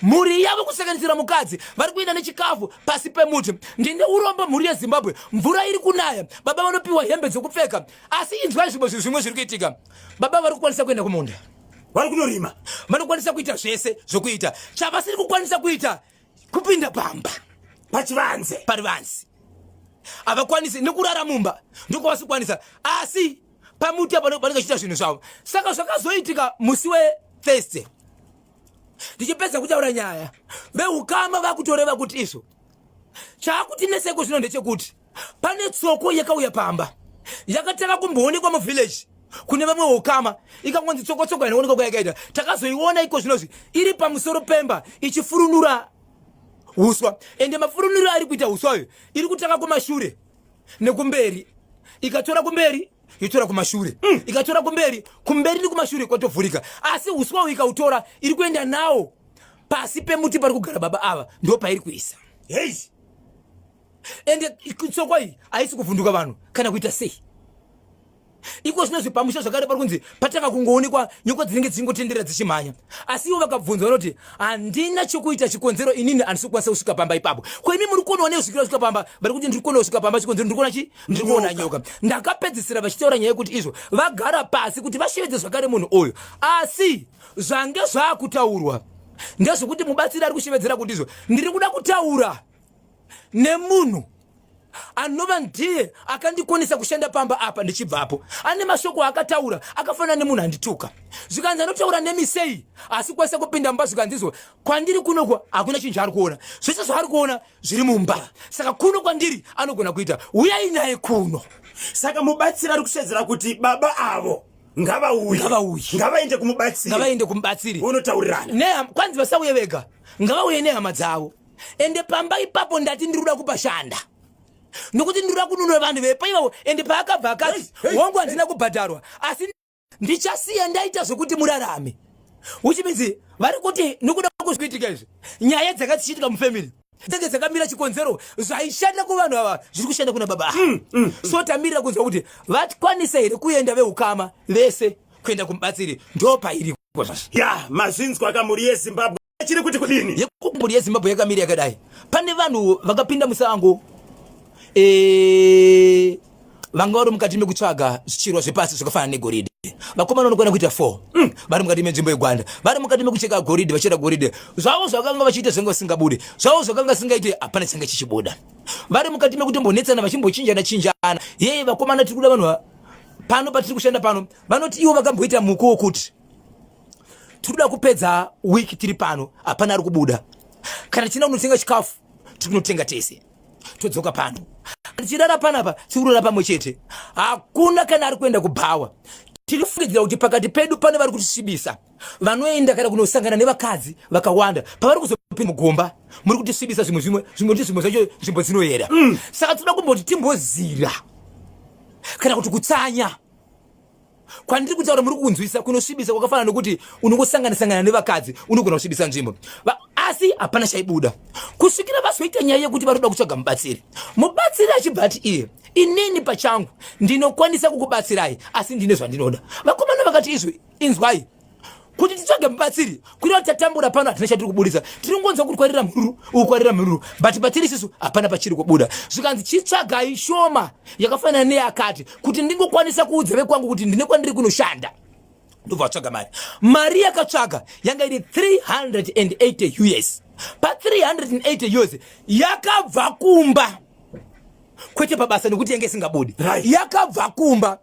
Mhuri yavo, kusanganisira mukadzi, vari kuenda nechikafu pasi pemuti. Ndine urombo, mhuri yeZimbabwe. Mvura iri kunaya, baba vanopiwa hembe dzekupfeka, asi inzwai zvimwe zvinhu zvimwe zviri kuitika. Baba vari kukwanisa kuenda kumunda, vari kunorima, vanokwanisa kuita zvese zvokuita. Chavasiri kukwanisa kuita kupinda pamba. Pachivanze. Parivanze havakwanisi, nekurara mumba ndokwavasi kukwanisa, asi pamuti apa vanenge vachiita zvinhu zvavo. Saka zvakazoitika musi weThursday, ndichipedza kutaura nyaya, veukama vakutoreva kuti izvo chaakutinetseko zvino ndechekuti pane tsoko yakauya pamba, yakatanga kumboonekwa muvillage kune vamwe ukama, ikangonzi tsokotsoko inoonekwa kwayakaita. Takazoiona iko zvinozvi iri pamusoro pemba ichifurunura uswa, ende mafurunuro ari kuita uswayo iri kutanga kumashure. nekumberi, ikatora kumberi yotora kumashure. Ikatora kumberi, kumberi nekumashure kwatovhurika, asi uswa uhu ikautora iri kuenda nawo pasi pemuti pari kugara baba ava, ndo pairi kuisa. Hei. Ende tsoko iyi haisi kuvhunduka vanhu kana kuita sei. Iko zvinozvi pamusha zvakare pari kunzi patanga kungoonekwa nyoka dzinenge dzichingotenderera dzichimhanya, asi ivo vakabvunzwa vanoti handina chokuita, chikonzero inini handisi kukwanisa kusvika pamba ipapo. Ko imi muri kuonawo nei kusvikira kusvika pamba? Vari kuti ndiri kuonawo kusvika pamba, chikonzero ndiri kuona chi ndiri kuona nyoka. Ndakapedzisira vachitaura nyaya yekuti izvo vagara pasi kuti vashevedze zvakare munhu uyu, asi zvange zvaakutaurwa ndezvekuti mubatsiri ari kushevedzera kuti izvo ndiri kuda kutaura nemunhu anova ndiye akandikonesa kushanda pamba apa ndichibvapo. Ane mashoko aakataura akafanana nemunhu andituka. Zvikanzi anotaura nemi sei asi kwanisa kupinda mumba? Zvikanzi izvo kwandiri kunoko hakuna chinhu chaari kuona, zvese zvaari kuona zviri mumba, saka kuno kwandiri anogona kuita, uyai naye kuno. Saka mubatsiri ari kushedzera kuti baba avo ngavauye. Ngavauye. Ngavaende kumubatsiri. Ngavaende kumubatsiri. Vonotaurirana. Kwanzi vasauye vega, ngavauye nehama dzavo. Ende pamba ipapo ndati ndiri kuda kupashanda nokuti ndiri kuda kununura vanhu vepo ivavo. Ende paakabva akati hongu handina kubhadharwa, asi ndichasiya ndaita zvekuti murarame, which means vari kuti nokuda kuzviitika izvi, nyaya dzanga dzichiitika mufamily dzinge dzakamira, chikonzero zvaishanda kuvanhu ava zviri kushanda kuna baba ava. So tamirira kunzwa kuti vakwanisa here kuenda veukama vese kuenda kumubatsiri, ndo pairi zvazvo. Ya, mazvinzwa kamhuri yeZimbabwe, chiri kuti kudini? Yekumburi yeZimbabwe yakamira yakadai, pane vanhu vakapinda musango, vanga vari mukati mekutsvaga zvichirwa zvepasi zvakafanana negoridhe. Vakomana vanokwana kuita 4 vari mukati menzvimbo yeGwanda, vari mukati mekucheka goridhe, vachera goridhe zvavo. Zvakanga vachiita zvanga zvisingabudi, zvavo zvakanga zvisingaite, hapana changa chichibuda. Vari mukati mekutombonetsana, vachimbochinjana chinjana, yeye vakomana, tiri kuda vanhu pano patiri kushanda pano. Vanoti ivo vakamboita muko wokuti tiri kuda kupedza wiki tiri pano, hapana ari kubuda. Kana tichida kunotenga chikafu, tiri kunotenga tese, todzoka pano. Tichirara panapa, tiri kurara pamwe chete, hakuna kana ari kuenda kubhawa. Tiri kufungidzira kuti pakati pedu pane vari kutisvibisa, vanoenda kana kunosangana nevakadzi vakawanda, pavari kuzopinda mugomba muri kutisvibisa. Zvimwe zvimwe zvimwe kuti zvimwe zvacho nzvimbo dzinoyera. Saka tinoda kumboti timbozira kana kuti kutsanya kwandiri kutaura muri kunzwisa kunosvibisa kwakafanana nokuti unongosangana-sangana nevakadzi, unogona kusvibisa nzvimbo. Asi hapana chaibuda kusvikira vazoita nyaya yekuti vari kuda kutsvaga mubatsiri. Mubatsiri achibva ati iye, inini pachangu ndinokwanisa kukubatsirai, asi ndine zvandinoda. Vakomana vakati izvi, inzwai, kuti titsvage mubatsiri kureva tatambura pano, hatina chatiri kubudisa, tiringonzwa kuti kwarira mhururu uku, kwarira mhururu, but patiri isisu hapana pachiri kubuda. Zvikanzi chitsvagai shoma yakafanana neyakati kuti ndingokwanisa kuudza vekwangu kuti ndine kwandiri kunoshanda. Ndobva vatsvaga mari. Mari yakatsvaga yanga iri 380 US. Pa380 US yakabva kumba, kwete pabasa, nekuti yange isingabudi. Yakabva kumba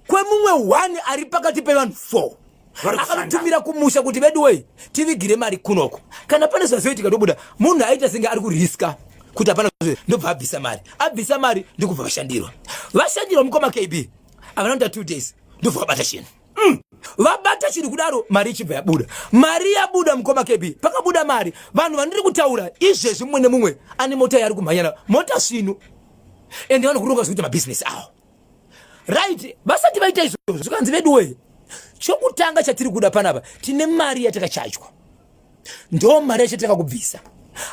kwemumwe one ari pakati pevanhu 4. Vari kushanda. Akanotumira kumusha kuti veduwei, tivigire mari kunoko, kana pane zvazoitika tobuda. Munhu aita senge ari kuriska kuti hapana, ndobva abvisa mari. Abvisa mari, ndikubva vashandirwa. Vashandirwa, mukoma KB, havana kuita 2 days, ndobva vabata chinhu. Vabata chinhu kudaro, mari ichibva yabuda. Mari yabuda, mukoma KB, pakabuda mari, vanhu vandiri kutaura izvezvi, mumwe nemumwe ane mota yaari kumhanyana, mota svinu, ende vanokuronga zvekuita mabhizinesi avo. Right, vasati vaita izvozvo, zvikanzi veduwei, chokutanga chatiri kuda panapa, tine mari yatakachajwa, ndo mari yacho takakubvisa,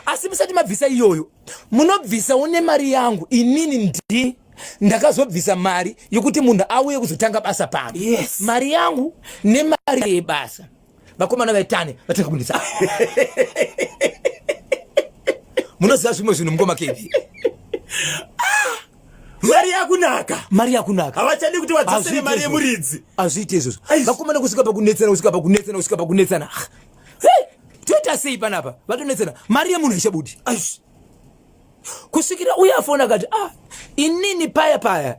asi musati mabvisa iyoyo, munobvisawo nemari yangu inini. Ndi ndakazobvisa mari yokuti munhu auye kuzotanga basa pano. Mari yangu nemari yebasa. Vakomana vaitane, vatanga kundisa. Munoziva zvimwe zvinhu, mukoma KB. Mari yakunaka. Mari yakunaka. Havachadi kuti vadzosere Hazviite mari izvozvo. yemuridzi. Hazviite izvozvo. Aish. Vakomana kusvika pakunetsana, kusvika pakunetsana, kusvika pakunetsana. Hey, toita sei panapa? Vatonetsana, mari yemunhu haichabudi. Aish. Kusvikira uye afona akati, ah, inini paya paya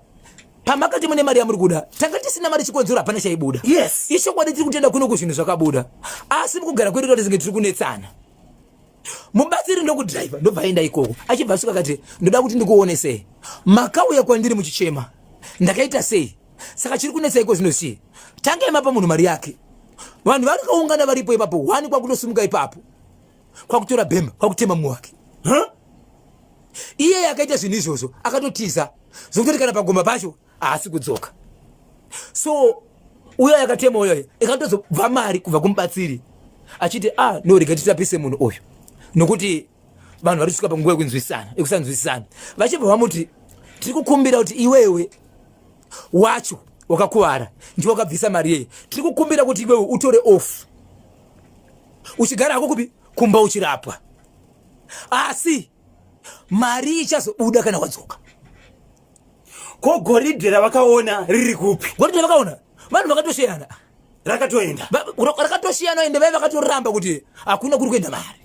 pamakati mune mari yamuri kuda, tanga tisina mari, chikonzero hapana chaibuda. Ichokwadi, tiri kutenda kuno kuzvinhu zvakabuda, asi mukugara kwedu tatinge tiri kunetsana. Mubatsiri ndokudhiraivha, ndobva aenda ikoko. Achibva asvika akati, ndoda kuti ndikuonesei, makauya kwandiri muchichema, ndakaita sei? Saka chiri kunetsa iko zvino chii? Tangai mapa munhu mari yake. Vanhu vari kaungana varipo ipapo, one kwakutosimuka ipapo, kwakutora bhemba, kwakutema mumwe wake. Huh? Iye akaita zvinhu izvozvo akatotiza. Zvekutoti kana pagomba pacho haasi kudzoka. So uyo yakatema uyoyo ikatozobva mari kubva kumubatsiri achiti ah no, rega titapise munhu uyu nokuti vanhu vari kusvika panguva yekunzwisana yekusanzwisisana. Vachibva vamuti tiri kukumbira kuti iwewe wacho wakakuvara ndiwe wakabvisa mari yeye, tiri kukumbira kuti iwewe utore off uchigara hako kupi kumba uchirapwa, asi mari ichazobuda kana wadzoka. Ko goridhe ravakaona riri kupi? Goridhe ravakaona vanhu vakatosheyana, rakatoenda, rakatoshiyana, ende vai vakatoramba kuti hakuna kuri kuenda mari.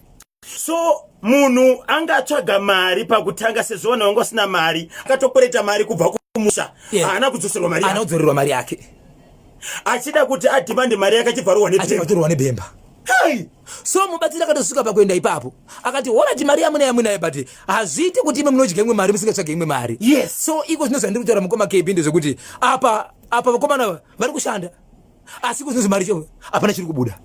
So munhu angatsvaga mari pakutanga sezvo vanhu vanga vasina mari, akatokwereta mari kubva kumusha, haana kudzoserwa mari, haana kudzorerwa mari yake, achida kuti adhimande mari yake achibvarurwa nebhemba, nebhemba. Hey! So mubatsiri akatosvika pakuenda ipapo akati horati mari yamunayo munayo, but hazviiti kuti ime munodya imwe mari musingatsvage imwe mari. Yes. So iko zvino zvandiri kutaura mukoma KB ndezvekuti apa vakomana vari kushanda, asi kuzvinzi mari cho hapana chiri kubuda.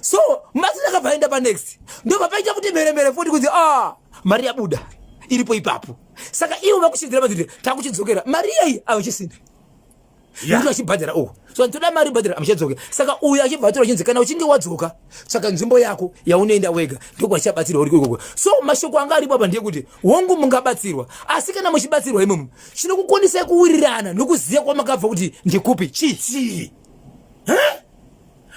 So mubatsiri akabva aenda panext, ndobva paita kuti mheremhere futi kunzi a mari yabuda iripo ipapo. Saka ivo vakuchidzira vadziti takuchidzokera mari iyai avachisina nekuti vachibhadhara uku, so toda mari bhadhara amuchadzoke. Saka uyu achibva atora chinzi kana uchinge wadzoka tsvaka nzvimbo yako yaunoenda wega, ndokwachichabatsirwa uri ikoko. So mashoko anga aripo apa ndeyekuti hongu mungabatsirwa, asi kana muchibatsirwa imomo chinokukonisai kuwirirana nokuziva kwamakabva kuti ndekupi chii. Chii?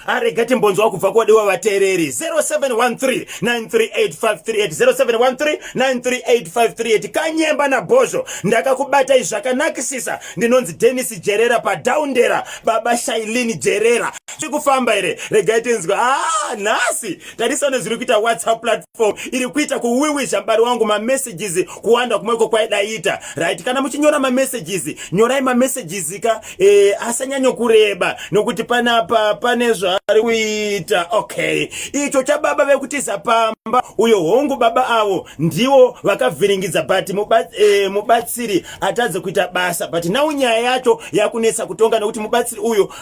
Arega timbonzwa kubva kwadiwa vateereri. 0713 938538, 0713 938538. Kanyemba nabhozho, ndakakubatai zvakanakisisa. Ndinonzi Denis Jerera padaundera, baba Shailini Jerera. Tiri kufamba here? Regai tinzwa. Ah, nhasi tarisane zviri kuita WhatsApp platform iri kuita kuwiwizha mubari wangu, mamessages kuwanda kumweko kwaidaita. Right, kana muchinyora mamessages, nyorai mamessages ka asanyanyokureba nokuti panapa pane zvaari kuita. Okay, icho chababa vekutiza pamba uyo, hongu baba avo ndiwo vakavhiringidza, but mubatsiri atadze kuita basa. But now nyaya yacho yakunetsa kutonga nokuti mubatsiri uyo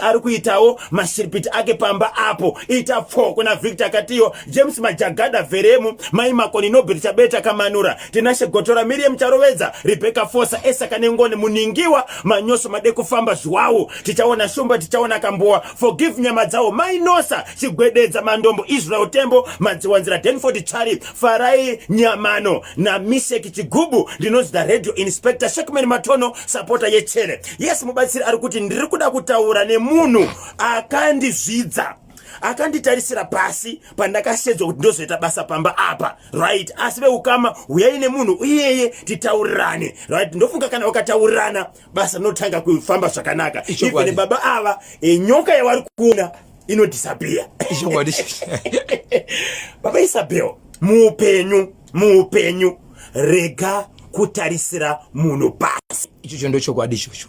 ari kuitawo mashiripiti ake pamba apo. Ita pfo kuna Victor Katiyo, James Majagada, Vheremu, Mai Makoni, Nobert Chabeta, Kamanura, Tinashe Gotora, Miriam Charovedza, Rebecca Fosa, Esaka Nengoni, Muningiwa Manyoso, Madekufamba Zhuwawu, Tichaona Shumba, Tichaona Kambowa, Forgive Nyama Dzawo, Mainosa Chigwededza, Mandombo, Israel Tembo, Madziwanzira, Denford Chari, Farai Nyamano naMisheki Chigubu. Ndinonzi the radio inspector Shekman Matono, sapota yechere. Yes, mubatsiri ari kuti ndiri kuda kutaura nemunhu akandizvidza, akanditarisira pasi pandakashedzwa kuti ndozoita basa pamba apa, right? Asi veukama, uyai nemunhu iyeye titaurirane, right? Ndofunga kana ukataurirana basa rinotanga kufamba zvakanaka. Ichokwadi. Even baba ava, nyoka yavari kuona inodisappear. Ichokwadi. Baba Isabel, muupenyu, muupenyu rega kutarisira munhu pasi. Ichocho ndochokwadi ichocho.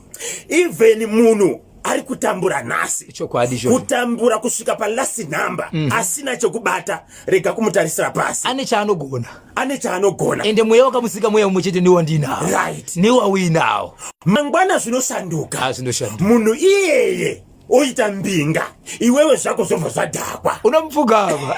Even munhu ari kutambura nhasi, Ichokwadi ichocho. kutambura kusvika palast number, asina chekubata, rega kumutarisira pasi. Ane chaanogona. Ane chaanogona. Ende mweya wakamusika mweya mumwe chete newandinawo newauinawo. Mangwana zvinoshanduka. Ah, zvinoshanduka. Munhu iyeye oita mbinga, iwewe zvako zvobva zvadhakwa. Unomupfugama.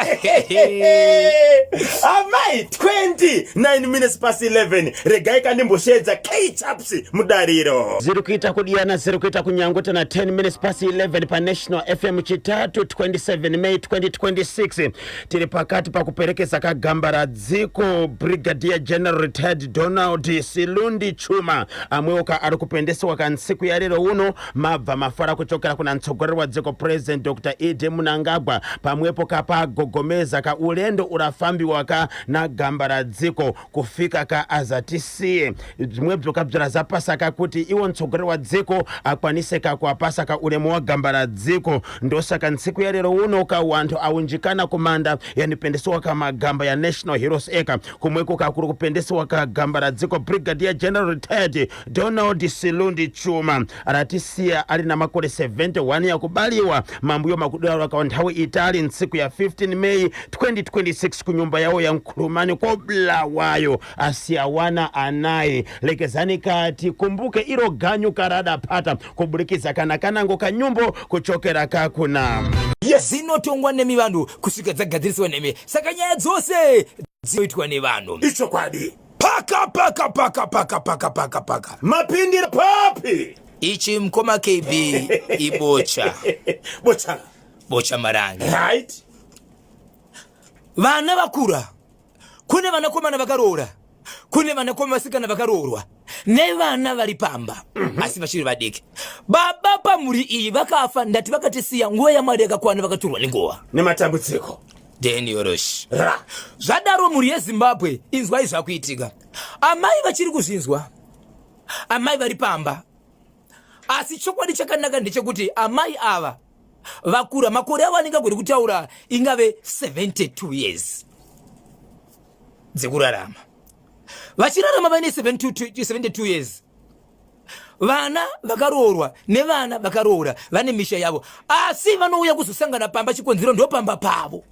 Amai, 29 minutes past 11, regai kandimboshedza K Chaps mudariro. Ziri kuita kudiyana, ziri kuita kunyanguta na 10 minutes past 11 paNational FM, Chitatu 27 May 2026. Tiri pakati pakuperekesa kagamba radziko Brigadier General Retired Donald Silundi Chuma, amwewo ari kupendesiwa kansiku yarero uno. Mabva mafara kuchokera kuna mtsogoleri wa dziko President Dr ED Mnangagwa, pamwepo kapagogomeza ka ulendo urafambiwa ka na gamba ra dziko kufika ka azatisiye. Bzimwebzo kabzira zapasaka kuti iwo mtsogoleri wa dziko akwanise ka kuapasa ka ulemu wa gamba ra dziko. Ndosaka ntsiku ya lero uno ka wanthu aunjikana kumanda yanipendesiwa ka magamba ya National Heroes Acre, kumweko kakuli kupendesiwa ka gamba ra dziko Brigadier General Retired Donald Silundi Chuma, aratisiya ali na makore 71 yakubaliwa. Mambuyo makudwala kwa nthawi itali ntsiku ya 15 May 2026 ku nyumba yawo ya Nkhulumani koblawayo. Asiya wana anayi. Lekezani kati kumbuke ilo ganyu karadaphata kubulikiza kana kanango kanyumbo kuchokera kakuna. Yes. Dzinotongwa nemi vanhu kusvika dzagadzirisiwa nemi, saka nyaya dzose dzinoitwa nevanhu. Ichokwadi. Pa. Paka paka paka paka paka paka paka. Mapindira papi? Ichi mkoma KB ibocha. Bocha. Bocha marange. Right. Vana vakura. Kune vanakomana vakaroora. Kune vanakomana vasikana vakaroorwa. Nevana vari pamba. Asi vachiri vadiki. Baba pamhuri iyi vakafa ndati vakatisiya nguva yaMwari yakakwana vakatorwa nenguva. Nematambudziko. Daniel Rosh. Ra. Zvadaro mhuri yeZimbabwe inzwai zvakuitika. Amai vachiri kuzvinzwa. Amai vari pamba. Asi chokwadi chakanaka ndechekuti amai ava vakura makore avo anenge agori kutaura ingave 72 years dzekurarama. Vachirarama vaine 72 years. Vana vakaroorwa nevana vakaroora vane misha yavo, asi vanouya kuzosangana pamba, chikonzero ndopamba pavo.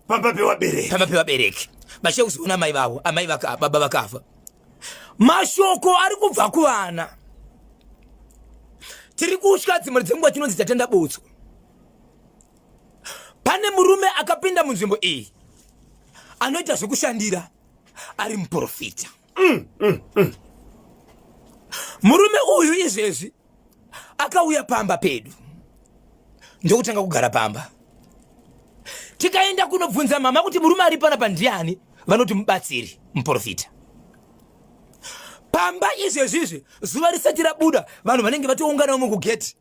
Pamba pevabereki. Pamba pevabereki. Vachiya kuzoona amai vavo, amai vaka, baba vakafa. Mashoko ari kubva kuvana. Tiri kutya dzimwe dzenguva chinonzi tatenda botso. Pane murume akapinda munzvimbo iyi anoita zvekushandira ari muprofita. Murume uyu izvezvi akauya pamba pedu ndokutanga kugara pamba. Tikaenda kunobvunza mama kuti murume ari panapa ndiani, vanoti mubatsiri muprofita. Pamba izvezvizvi zuva risati rabuda vanhu vanenge vatoungana vamwe kugeti,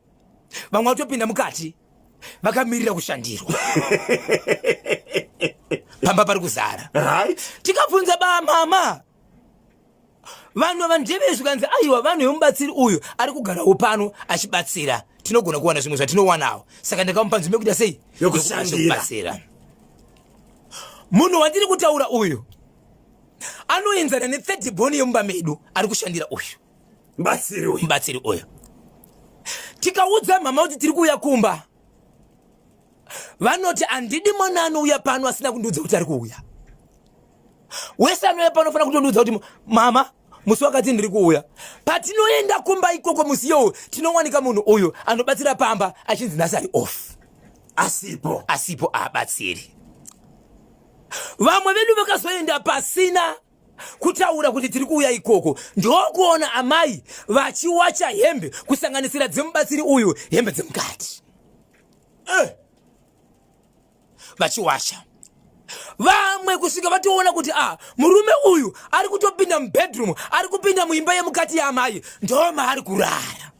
vamwe vatopinda mukati vakamirira kushandirwa. Pamba pari kuzara. Right. Tikabvunza ba mama, vanhu ava ndeve zvikanzi aiwa vanhu vemubatsiri uyu ari kugarawo pano achibatsira, tinogona kuwana zvimwe zvatinowanawo, saka ndakamupa nzvimbo yekuita sei? Yokushandira. Yokubatsira. Munhu wandiri kutaura uyu anoenzana ne-third born yemumba medu ari kushandira uyu. Mubatsiri uyu. Mubatsiri uyu. Tikaudza mama kuti tiri kuuya kumba, vanoti handidi mwana anouya pano asina kundiudza kuti ari kuuya. Wese anouya pano anofanira kutondiudza kuti mama musi wakati ndiri kuuya. Patinoenda kumba ikoko musi iyowo tinowanika munhu uyu anobatsira pamba achinzi nhasi ari off. Asipo. Asipo, aabatsiri. Vamwe vedu vakazoenda pasina kutaura kuti tiri kuuya ikoko, ndokuona amai vachiwacha hembe kusanganisira dzemubatsiri uyu, hembe dzemukati. Vachiwacha. Vamwe kusvika vatoona kuti murume uyu ari kutopinda mubedroom, ari kupinda muimba yemukati yaamai, ndomaari kurara.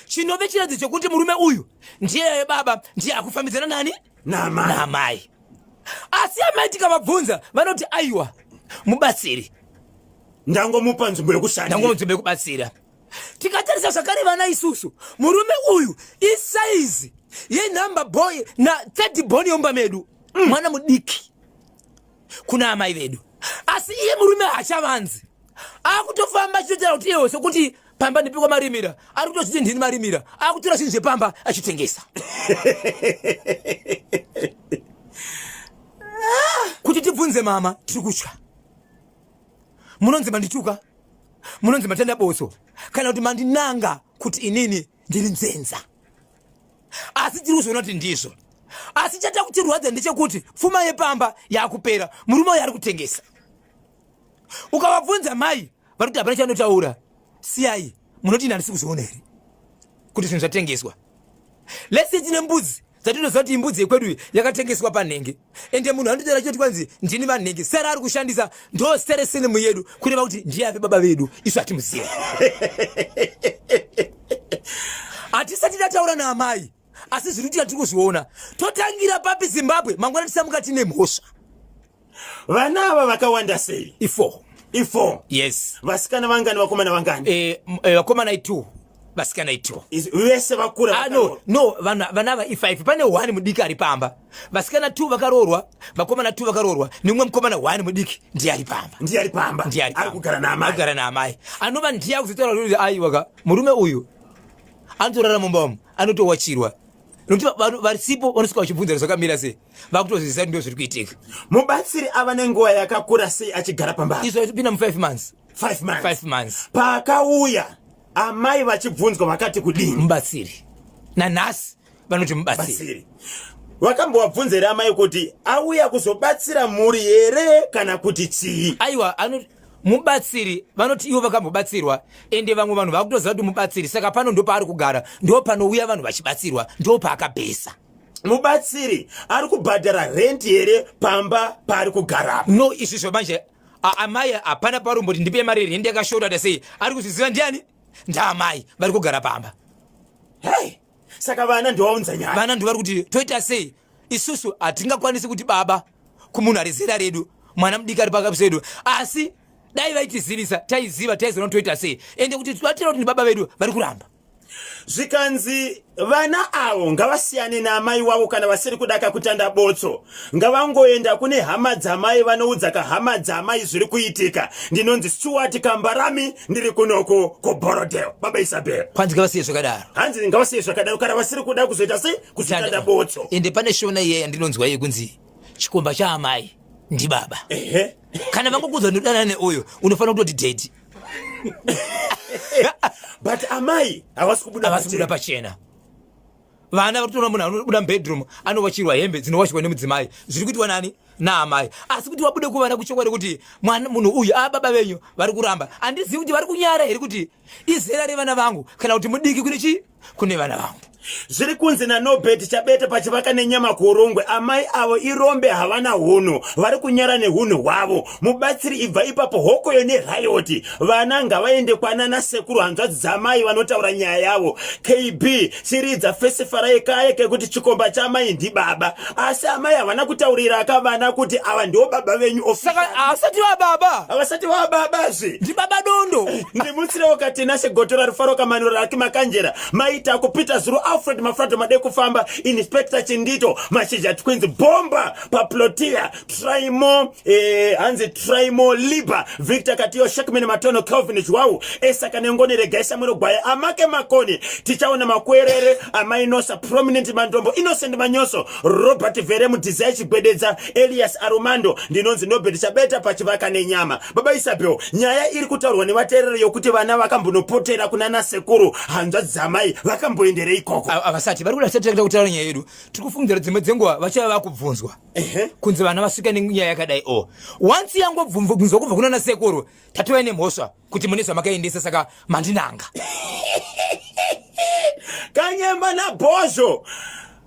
Chinove chiratidzo chekuti murume uyu ndiye baba, ndiye akufambidzana nani? Naamai. Naamai. Asi amai tikavabvunza vanoti aiwa mubatsiri. Ndangomupa nzvimbo yekushandira. Ndangomupa nzvimbo yekubatsira. Tikatarisa zvakare vana isusu, murume uyu isaizi yenumber boy na third born yomba medu. Mwana mudiki kuna amai vedu. Asi iye murume haachavanzi. Akutofamba achitotaura kuti iye sekuti pamba ndipikwa marimira, ari kutozviti ndini marimira, akutora zvinhu zvepamba achitengesa. Kuti tibvunze mama, tiri kutya. Munonzi mandituka, munonzi matenda botso, kana kuti mandinanga kuti inini ndiri nzenza. Asi tiri kuzoona kuti ndizvo. Asi chata kutirwadza ndechekuti pfuma yepamba yakupera, murume uyu ari kutengesa. Ukavabvunza mai vari kuti hapana chanotaura, siyai, munoti ini handisi kuzviona here kuti zvinhu zvatengeswa? Let's say tine mbudzi dzatinoziva kuti imbudzi yekwedu iyi yakatengeswa panhenge, ende munhu anototaura choti kwanzi ndini vanhenge, sara ari kushandisa ndo sere sinimu yedu, kureva kuti ndiye ave baba vedu, isu hatimuzivi. Hatisati tataura naamai, asi zviri kuitika tiri kuzviona. Totangira papi Zimbabwe? Mangwana tisamuka tine mhosva. Vana ava vakawanda sei? I4. I4. Yes. Vasikana vangani, vakomana vangani? Vakomana i2, vasikana i2. Vese vakura? No, no, vana ava i5. Pane 1 mudiki ari pamba. Vasikana 2 vakaroorwa, vakomana 2 vakaroorwa, nemumwe mukomana 1 mudiki ndiye ari pamba. Ndiye ari pamba. Ndiye ari Ari pamba. kugara naamai. Ari kugara naamai. Anova ndiye akuzotaura kuti aiwa ka, murume uyu anotorara mumba umu, anotowachirwa. Nokuti varisipo vanosvika vachibvunza zvakamira sei, vakutozviziva kuti ndizvo zviri kuitika. Mubatsiri ava nenguva yakakura sei achigara pamba? Izvo achipinda mu 5 months. 5 months. 5 months. Paakauya amai vachibvunzwa vakati kudini? Mubatsiri. Nanhasi vanoti mubatsiri. Batsiri. Vakambovabvunza here amai kuti auya kuzobatsira mhuri here kana kuti chii? Aiwa, mubatsiri vanoti ivo vakambobatsirwa, ende vamwe vanhu vakutoziva kuti mubatsiri, saka pano ndopaari kugara, ndo panouya vanhu vachibatsirwa, ndo paakabhesa. Mubatsiri ari kubhadhara rent here pamba paari kugara? No, izvizvo manje amai hapana parumboti ndipe mari yerendi yakashota ta sei, ari kuzviziva ndiani? Ndaamai vari kugara pamba. Hey, saka vana ndovaunza nyaya, vana ndovari kuti toita sei isusu hatingakwanisi kuti baba kumunhu ari zera redu, mwana mudiki ari pakati pedu, asi dai vaitizivisa taiziva, taizoona toita sei, ende kuti tibatira kuti ndibaba vedu vari kuramba. Zvikanzi vana avo ngavasiyane naamai wavo kana vasiri kudaka kutanda botso, ngavangoenda kune hama dzamai vanoudza kahama dzamai zviri kuitika. Ndinonzi Stuart Kambarami, ndiri kunoko kuBorodale. Baba Isabel, kwanzi ngavasiye zvakadaro. Hanzi ngavasiye zvakadaro kana vasiri kuda kuzoita sei, kuzotanda botso. Ende pane shona iye yandinonzwa iye kunzi chikomba chaamai ndibaba. Ehe. Kana vangokuudza ndodana neuyo, unofanira kutoti daddy. But amai havasi kubuda. Havasi kubuda pachena. Vana vari kutoona munhu anobuda mubedroom anowachirwa hembe dzinowachirwa nemudzimai, zviri kuitwa nani? Naamai. Asi kuti wabude kuvana kuchokwadi kuti mwana munhu uyu ababa venyu, vari kuramba. Handizivi kuti vari kunyara here kuti izera revana vangu, kana kuti mudiki kune chii, kune vana vangu. Zviri kunzi naNobert Chabeta pachivaka nenyama kuUrungwe, amai avo irombe, havana hunhu, vari kunyara nehunhu hwavo. Mubatsiri ibva ipapo, hokoyo nerayoti. Vana ngavaende kwanana sekuru, hanzvadzi dzamai vanotaura nyaya yavo. KB chiridza fesifarai kaye kekuti chikomba chamai ndibaba, asi amai havana kutauriraka vana kuti ava ndiwo baba venyu. Saka havasati vababa, havasati vababazve, ndibaba dondo. Ndimutsirewo Katinashe Gotora Rufaro Kamanuro Raki Makanjera Maita Kupita Zuru Alfred Mafrato Madekufamba Inspector Chindito Mashizha Twins Bomba Paplotia Trimo, hanzi Trimo Liba Victor Katiyo Shakman Matono Kelvin Jwau Esa Kanengoni Regai Samuel Gwaya Amake Makoni Tichaona Makwerere Amai Nosa Prominent Mandombo Innocent Manyoso Robert Veremu Desire Chigwededza Elias Arumando. Ndinonzi Nobert Chabeta pachivaka nenyama. Baba Isabel, nyaya iri kutaurwa nevateereri yokuti vana vakambonopotera kuna nasekuru hanzvadzi dzamai vakamboenderei ikoko? Havasati vari kuda tisati kutaura nyaya yedu, tiri kufungidzira dzimwe dzenguva vachava vakubvunzwa kunzi vana vasvika nenyaya yakadai o once yangobvunzwa kubva kuna nasekuru, tatova nemhosva kuti mune zvamakaendesa, saka mandinanga. Kanyemba naBhozho,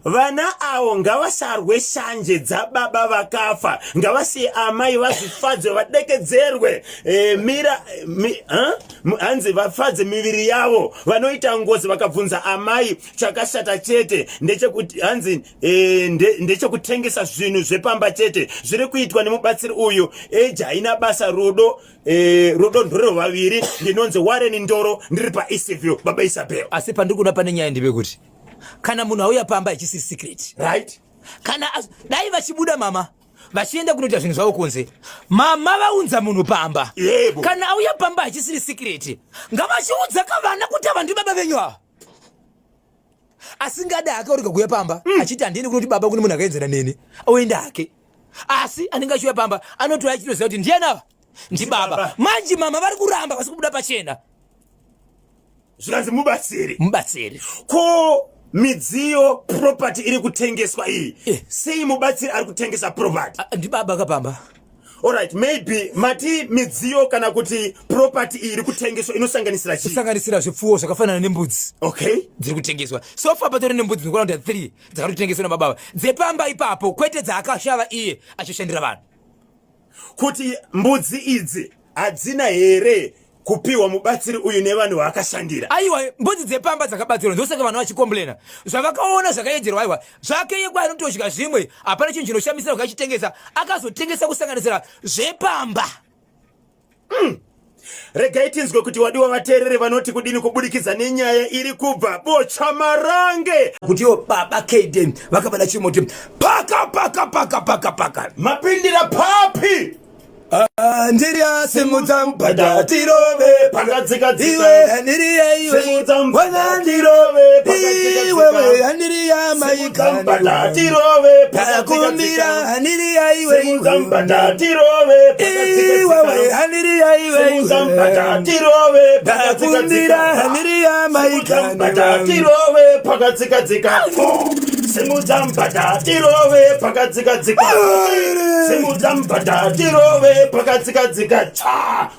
vana avo ngavasarwe shanje dzababa vakafa, ngavasiye amai vazvifadze, vadekedzerwe, mira huh? Hanzi vafadze miviri yavo, vanoita ngozi vakabvunza amai. Chakashata chete ndechekuti hanzi ndechekutengesa zvinhu zvepamba chete zviri kuitwa nemubatsiri uyu. Eji haina basa, rudo, rudo ndorero vaviri. Ndinonzi Warren Ndoro, ndiri paEastview. Baba Isabel, asi pandiri kuona pane nyaya ndevekuti kana munhu auya pamba ichisi secret, Kana dai vachibuda mama vachienda kunoita zvinhu zvavo kunze, mama vaunza munhu pamba. Yebo. Kana auya pamba hachisiri secret, ngavachiudza kavana kuti ava ndibaba venyu ava. Asingada hake orega kuuya pamba, achiti handiendi kunoti baba kune munhu akaenzana neni, oenda hake. Asi anenge achiuya pamba anotouya achitoziva kuti ndiani ava, ndibaba. Ndibaba. Manje mama vari kuramba, vasi kubuda pachena. Zvikanzi mubatsiri, mubatsiri, ko midziyo, property iri kutengeswa iyi, sei mubatsiri ari kutengesa property? Ah, ndibaba kapamba. Alright, maybe mati midziyo kana kuti property iyi iri kutengeswa inosanganisira chii? Kusanganisira zvipfuwo zvakafanana nembudzi dziri kutengeswa. So far patori nembudzi dzinokwana kuita 3 dzakatotengeswa nababa dzepamba ipapo, kwete dzaakashava iye achishandira vanhu. Kuti mbudzi idzi hadzina here kupiwa mubatsiri uyu nevanhu vaakashandira? Aiwa, mbudzi dzepamba dzakabatsirwa, ndosaka vanhu vachikomplena zvavakaona zvakaedzerwa. Aiwa, zvake iye kwaanotodya zvimwe, hapana chinhu chinoshamisira kachitengesa. Akazotengesa kusanganisira zvepamba. Regai tinzwe kuti wadiwa vateereri vanoti kudini kubudikidza nenyaya iri kubva Bocha Marange. Kuti ivo baba Kden vakabada chimuti paka paka paka paka paka. Mapindira papi? Ndiri asimudza mubhadha tirove. Pakadzika. Iwe handiriya, iwe. Simudza mubhadha Wana tirove, pakadzika. Iwewe handiriya. Simudza mubhadha tirove Takumbira haniriya iwe Simudza mubhadha tirove Iwewe haniriya iwe Simudza mubhadha tirove Takumbira haniriya Simudza mubhadha maikani tirove pakadzikadzika Simudza mubhadha tirove pakadzikadzika Simudza mubhadha tirove pakadzikadzika cha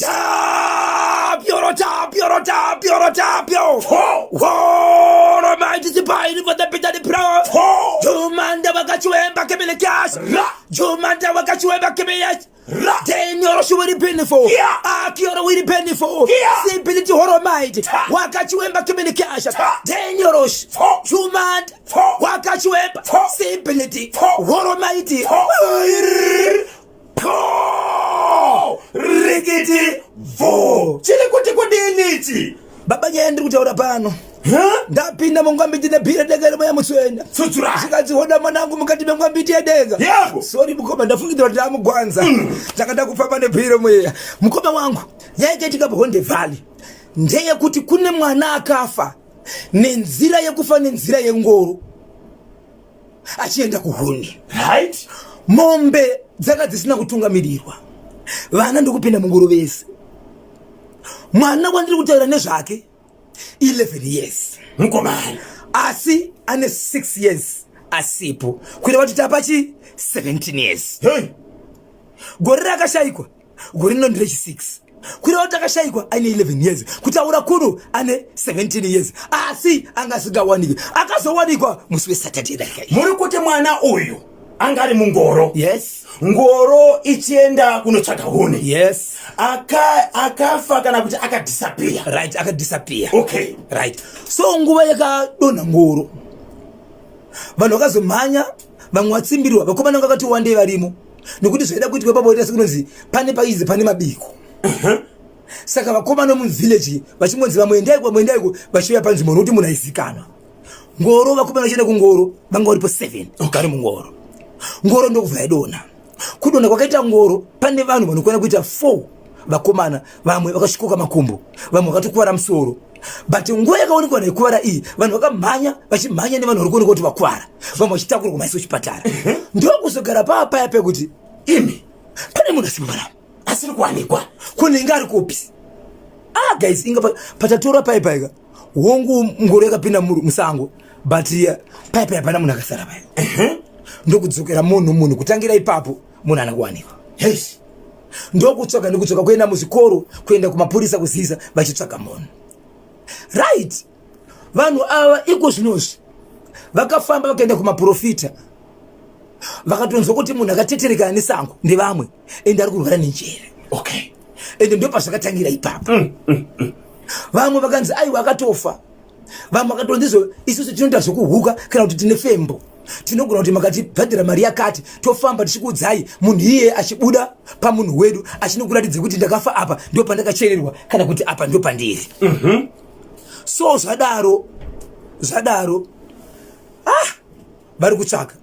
Tapio, tapio, tapio, tapio. Fo! Woro mighty sipaini for the bitter the pro. Fo! Jumanda wakachiwemba kemele cash. Ra! Jumanda wakachiwemba kemele Ra! Daniel shuwiri benefo. Yeah. Akioro wiri benefo. Yeah. Simpility horo mighty. Ta. Wakachiwemba kemele cash. Ta. Daniel Fo! Jumanda Fo! wakachiwemba Fo! simpility Fo! horo mighty. Fo! Po! Rikiti vo! Chiri kuti kudini ichi? Baba nyaya ndiri kutaura pano. Huh? Ndapinda mungwambiti nebhira denga remweya mutsvene. Tsutsura. Zvikanzi hoda mwanangu mukati mengwambiti yedenga. Yebo. Sorry mukoma ndafungidzira kuti ndamugwanza. Ndakada kufamba nebhiro mweya. Mukoma wangu, nyaya yakaitika paHonde Valley ndeyekuti kune mwana akafa nenzira yekufa nenzira yengoro achienda kuhuni. Right? Mombe dzanga dzisina kutungamirirwa. Vana ndokupinda mungoro vese. Mwana wandiri kutaura nezvake 11 years. Mukomana. Asi ane 6 years asipo kureva kuti tapachi 17 years. Hey. Gore rakashaikwa gore rino nderechi 6 kureva kuti akashaikwa aine 11 years kutaura kuno ane 17 years asi anga asingawanikwi akazowanikwa musi wesaturday darika iyi. Muri kuti mwana uyu anga ari mungoro. Yes. Ngoro ichienda kunotsvaga huni. Yes. Akafa kana kuti akadisappear. Right, akadisappear. Okay. Right. So nguva yakadonha ngoro vanhu vakazomhanya vamwe vatsimbirwa vakomana vanga vakati wandei varimo nekuti zvaida kuitwa ipapo ita sekunonzi pane paizi pane mabiko. Saka vakomana vemuvillage vachingonzi vamwe endaiko vamwe endaiko vachiuya panzvimbo nokuti munhu aizikanwa. Ngoro vakomana vachienda kungoro vanga varipo 7 vari mungoro. Ngoro ndokubva yadonha. Kudonha kwakaita ngoro pane vanhu vanokwana kuita 4 vakomana vamwe vakasvikoka makumbo vamwe vakatokuvara musoro. But nguva yakaonekwa nekuvara iyi vanhu vakamhanya vachimhanya nevanhu vari kuonekwa kuti vakuvara vamwe vachitakurwa kumaisa kuchipatara. Ndokuzogara paa paya pekuti imi pane munhu asipo panapa asiri kuwanikwa kunenge ari kupi. Guys inga patatora pai paika hongu ngoro yakapinda musango but pai pai hapana munhu akasara pai. Ndokudzokera munhu kutangira ipapo munhu ana kuwanikwa. Yes. Ndokutsvaga ndikutsvaga kuenda muzvikoro kuenda kumapurisa kuzivisa vachitsvaga munhu. Right. Vanhu ava iko zvinozvi vakafamba vakaenda kumaprofita vakatonzwa kuti munhu akateterekana nesango ndevamwe ende ari kurwara nenjere. Okay. Ende ndo pazvakatangira ipapo. Vamwe vakanzi aiwa akatofa. Vamwe vakatonzi izvo isusu tinoita zvekuhuka kana kuti tine fembo. Tinogona kuti makatibhadhira mari yakati tofamba tichikuudzai munhu iye achibuda pamunhu wedu achinokuratidza kuti ndakafa apa ndo pandakachererwa kana kuti apa ndo pandiri. So zvadaro vari kutsvaka.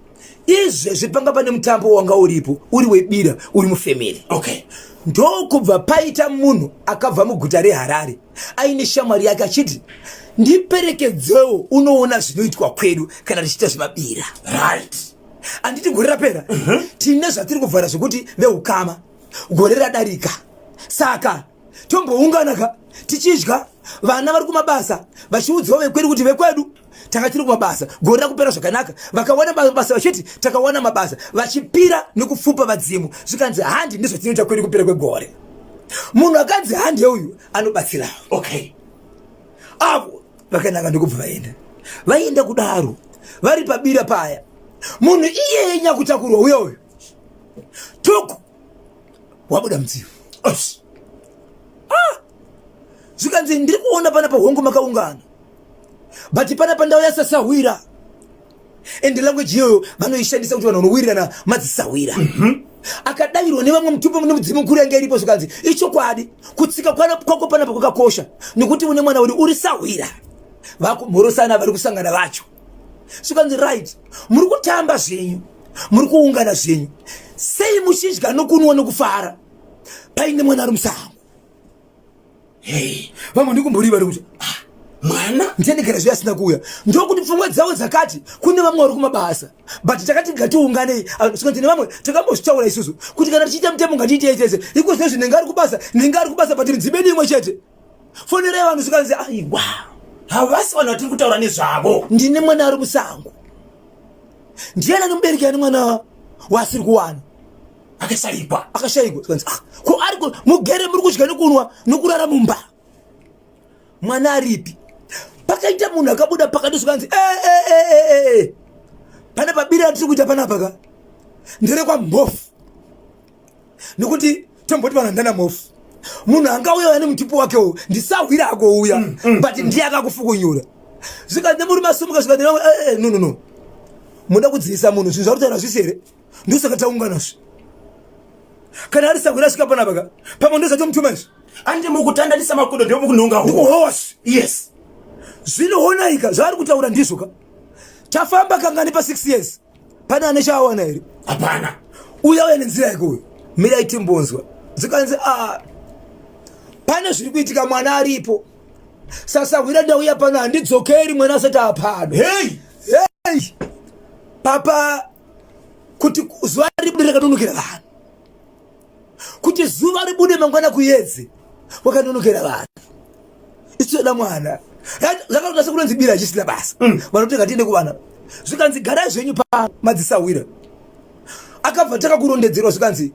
Izvezvi panga pane mutambo wanga uripo uri webira uri mufamily. Okay. Ndokubva paita munhu akabva muguta reHarare aine shamwari yake achiti ndiperekedzewo unoona zvinoitwa kwedu kana tichiita zvemabira. Right. Anditi gore rapera tine zvatiri kuvhara zvekuti veukama gore radarika saka tomboungana ka tichidya vana vari kumabasa vachiudzwa vekwedu kuti vekwedu tanga tiri kumabasa gore rakupera zvakanaka vakawana mabasa vachiti takawana mabasa vachipira nekufupa vadzimu zvikanzi handi ndizvatinoita kwedu kupera kwegore. Munhu akanzi handi uyu anobatsira. Okay. Avo vakanaka ndokubva vaenda. Vaenda kudaro vari pabira paya munhu iyeye nyakutakurwa uya uyu tuku wabuda mudzimu. Zvikanzi ndiri kuona panapa hongu makaungana but panapa ndau yasasahwira and language iyoyo vanoishandisa kuti vanhu vanowirirana madzisahwira. Akadavirwa nevamwe mutupo nemudzimu mukuru yange iripo zvikanzi ichokwadi kutsika kwako panapa kwakakosha nekuti une mwana uri uri sahwira vakumhorosana vari kusangana vacho. Zvikanzi right muri kutamba zvenyu muri kuungana zvenyu sei muchidya nokunwa nokufara paine mwana ari musango. Hey. Vamwe ndikumbori vari kuti ah, mwana ndianigara zviya asina kuuya. Ndokuti pfungwa dzavo dzakati kune vamwe vari kumabasa. But takati ngatiunganei. Ah, saka tine vamwe takambozvitaura isusu kuti kana tichiita mutemo ngatiitei tese. Iko zvino zvinenge ari kubasa, ndinge ari kubasa but midzimu yedu imwe chete. Fonerai vanhu zvikanzi aiwa. Havasi vanhu vatiri kutaura nezvavo. Ndine mwana ari musango. Ndiani ane mubereki ane mwana waasiri kuwana? Akashaikwa. Akashaikwa. Zvikanzi ah, ko ari mugere muri kudya nekunwa nokurara mumba. Mwana aripi? Pakaita munhu akabuda pakati zvikanzi eh eh eh eh eh. eh. Pane pabira ratiri kuita panapa ka. Ndere kwa Mhofu. Nekuti tomboti vanhu ndana Mhofu. Munhu angauya ane mutipo wake uyu ndisahwira akouya but ndiye akakufukunyura. Zvikanzi nemurume asumuka zvikanzi eh, eh, no no no. Muda kudzivisa munhu zvinhu zvauri kutaura zvisi here? Ndosaka taungana zve. Kana ari sahwira asvika panapa ka. Pamwe ndozatomutuma izvi. Andi mukutandanisa makudo ndipo mukunhonga huo. Ndikuhowa zve. Yes. Zvinooneka zvaari kutaura ndizvo ka. Tafamba kangani pa 6 years. Pane ane chaawana here? Hapana. Uya uya nenzira yake uyu. Mirai timbonzwa. Zvikanzi a pane zviri kuitika mwana aripo. Sasahwira ndauya pano handidzokeri mwana asati apano. Hey! Hey! Papa kuti zuva ribude rakanonokera vanhu. Kuti zuva ribude mangwana kuyedze wakanonokera vanhu. Isu toda mwana. Zvakaita sekunonzi bira chisina basa. Vanoti ngatiende kuvana. Zvikanzi garai zvenyu pano madzisahwira. Akabva taka kurondedzerwa zvikanzi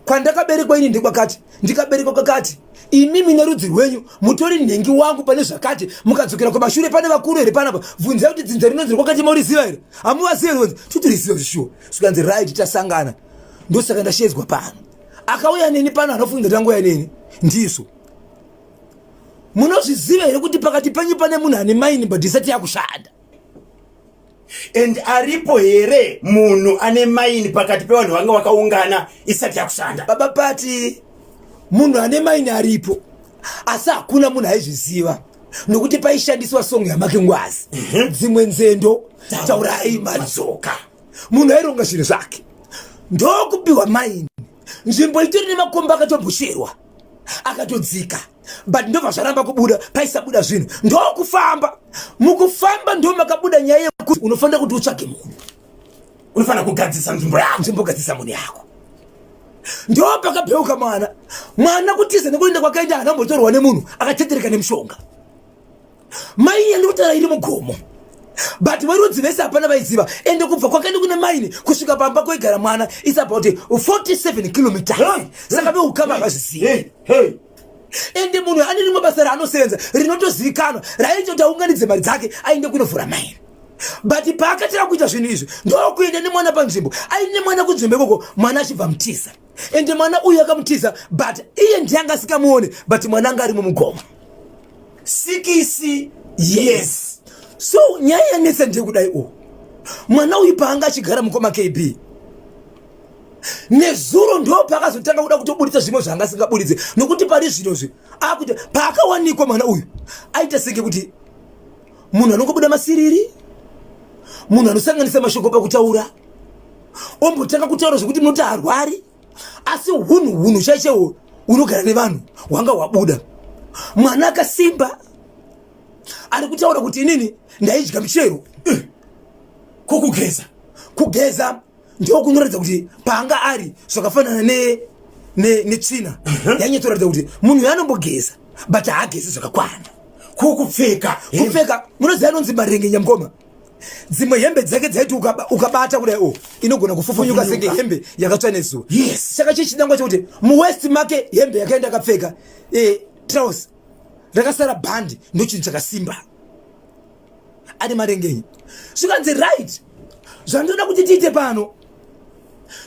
kwandakaberekwa ini ndekwakati, ndikaberekwa kwakati. Imimi nerudzi rwenyu mutori nhengi wangu pane zvakati, mukadzokera kumashure pane vakuru here panapa? Bvunzai kuti dzinza rinonzi kwakati moriziva here? Hamuvazivi here? Totoriziva zvishuwa. Zvikanzi right tasangana. Ndosaka ndashedzwa pano. Akauya neni pano anofunga kuti angouya neni. Ndizvo. Munozviziva here kuti pakati penyu pane munhu ane maini but isati yakushanda? And aripo here munhu ane maini pakati pevanhu vanga vakaungana isati yakushanda? Baba Pati, munhu ane maini aripo asi hakuna munhu aizviziva nokuti paishandiswa song yaMakingwazi. Dzimwe nzendo taurai madzoka. Munhu aironga zvinhu zvake ndokupiwa maini. Nzvimbo itori nemakomba akatombocherwa akatodzika but ndobva zvaramba kubuda, paisabuda zvinhu ndokufamba. Mukufamba ndo makabuda nyaya yekuti unofanira kuti utsvage munhu, unofanira kugadzisa nzvimbo yako, nzvimbo gadzisa munhu yako. Ndo pakabheuka mwana. Mwana kutiza nekuenda kwakaita haana kumbotorwa nemunhu, akatetereka nemushonga. Maini yandikutaura iri mugomo but verudzi vese hapana vaiziva. Ende kubva kwakaenda kune maini kusvika pamba kwaigara mwana is about 47 kilometers. Saka veukama havazvizivi. Ende munhu ane rimwe basa raanosevenza rinotozivikanwa raiita kuti aunganidze mari dzake aende kunovhura maini. But paakatanga kuita zvinhu izvi ndokuenda nemwana panzvimbo, aine mwana kunzvimbo ikoko, mwana achibva mutiza. Ende mwana uyu akamutiza but iye ndiye anga asikamuone but mwana anga ari mumugomo. 6 years. So nyaya yanetsa ndeyekudai o mwana uyu paanga achigara mukoma KB nezuro ndo paakazotanga kuda kutoburitsa zvimwe zvaanga asingaburitse nokuti pari zvinozvi akuti paakawanikwa mwana uyu aita senge kuti munhu anongobuda masiriri, munhu anosanganisa mashoko pakutaura, ombotanga kutaura zvekuti munoti harwari, asi hunhu chaichaiwo unogara nevanhu hwanga hwabuda. Mwana akasimba ari kutaura kuti inini ndaidya michero. Kokugeza kugeza ndokunoratidza kuti paanga ari zvakafanana netsvina yanyatsoratidza kuti munhu anombogeza but haagezi zvakakwana. Kokupfeka kupfeka munoziva anonzi marengenya mukoma. Dzimwe hembe dzake dzaiti ukabata kudai o inogona kufufunyuka senge hembe yakatsva nezuva. Yes. Saka chii chinangwa chekuti muwest make hembe yakaenda akapfeka trouse rakasara bhandi ndochinhu chakasimba ane marengenya. Zvikanzi right, zvandoda kuti tiite pano,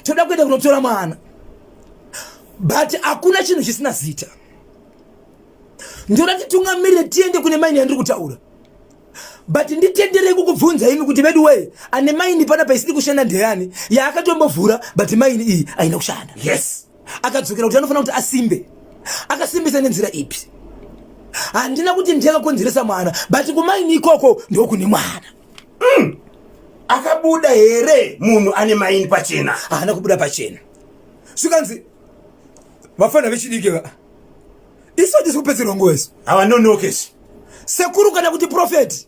toda kuenda kunotora mwana but hakuna chinhu chisina zita. Ndoda titungamirire tiende kune maini yandiri kutaura but nditenderei kukubvunza imi kuti vedu wee ane maini panapa isiri kushanda ndeyani yaakatombovhura but maini iyi haina kushanda. Yes. Akadzokera kuti anofanira kuti asimbe. Akasimbisa nenzira ipi? Handina kuti ndiye akakonzeresa mwana but kumaini ikoko ndokune mwana. Akabuda here munhu ane maini pachena? Haana kubuda pachena. Zvikanzi vafana vechidiki va. Isu hatisi kupedzerwa nguva isu. Havanonoke isu. Sekuru kana kuti profeti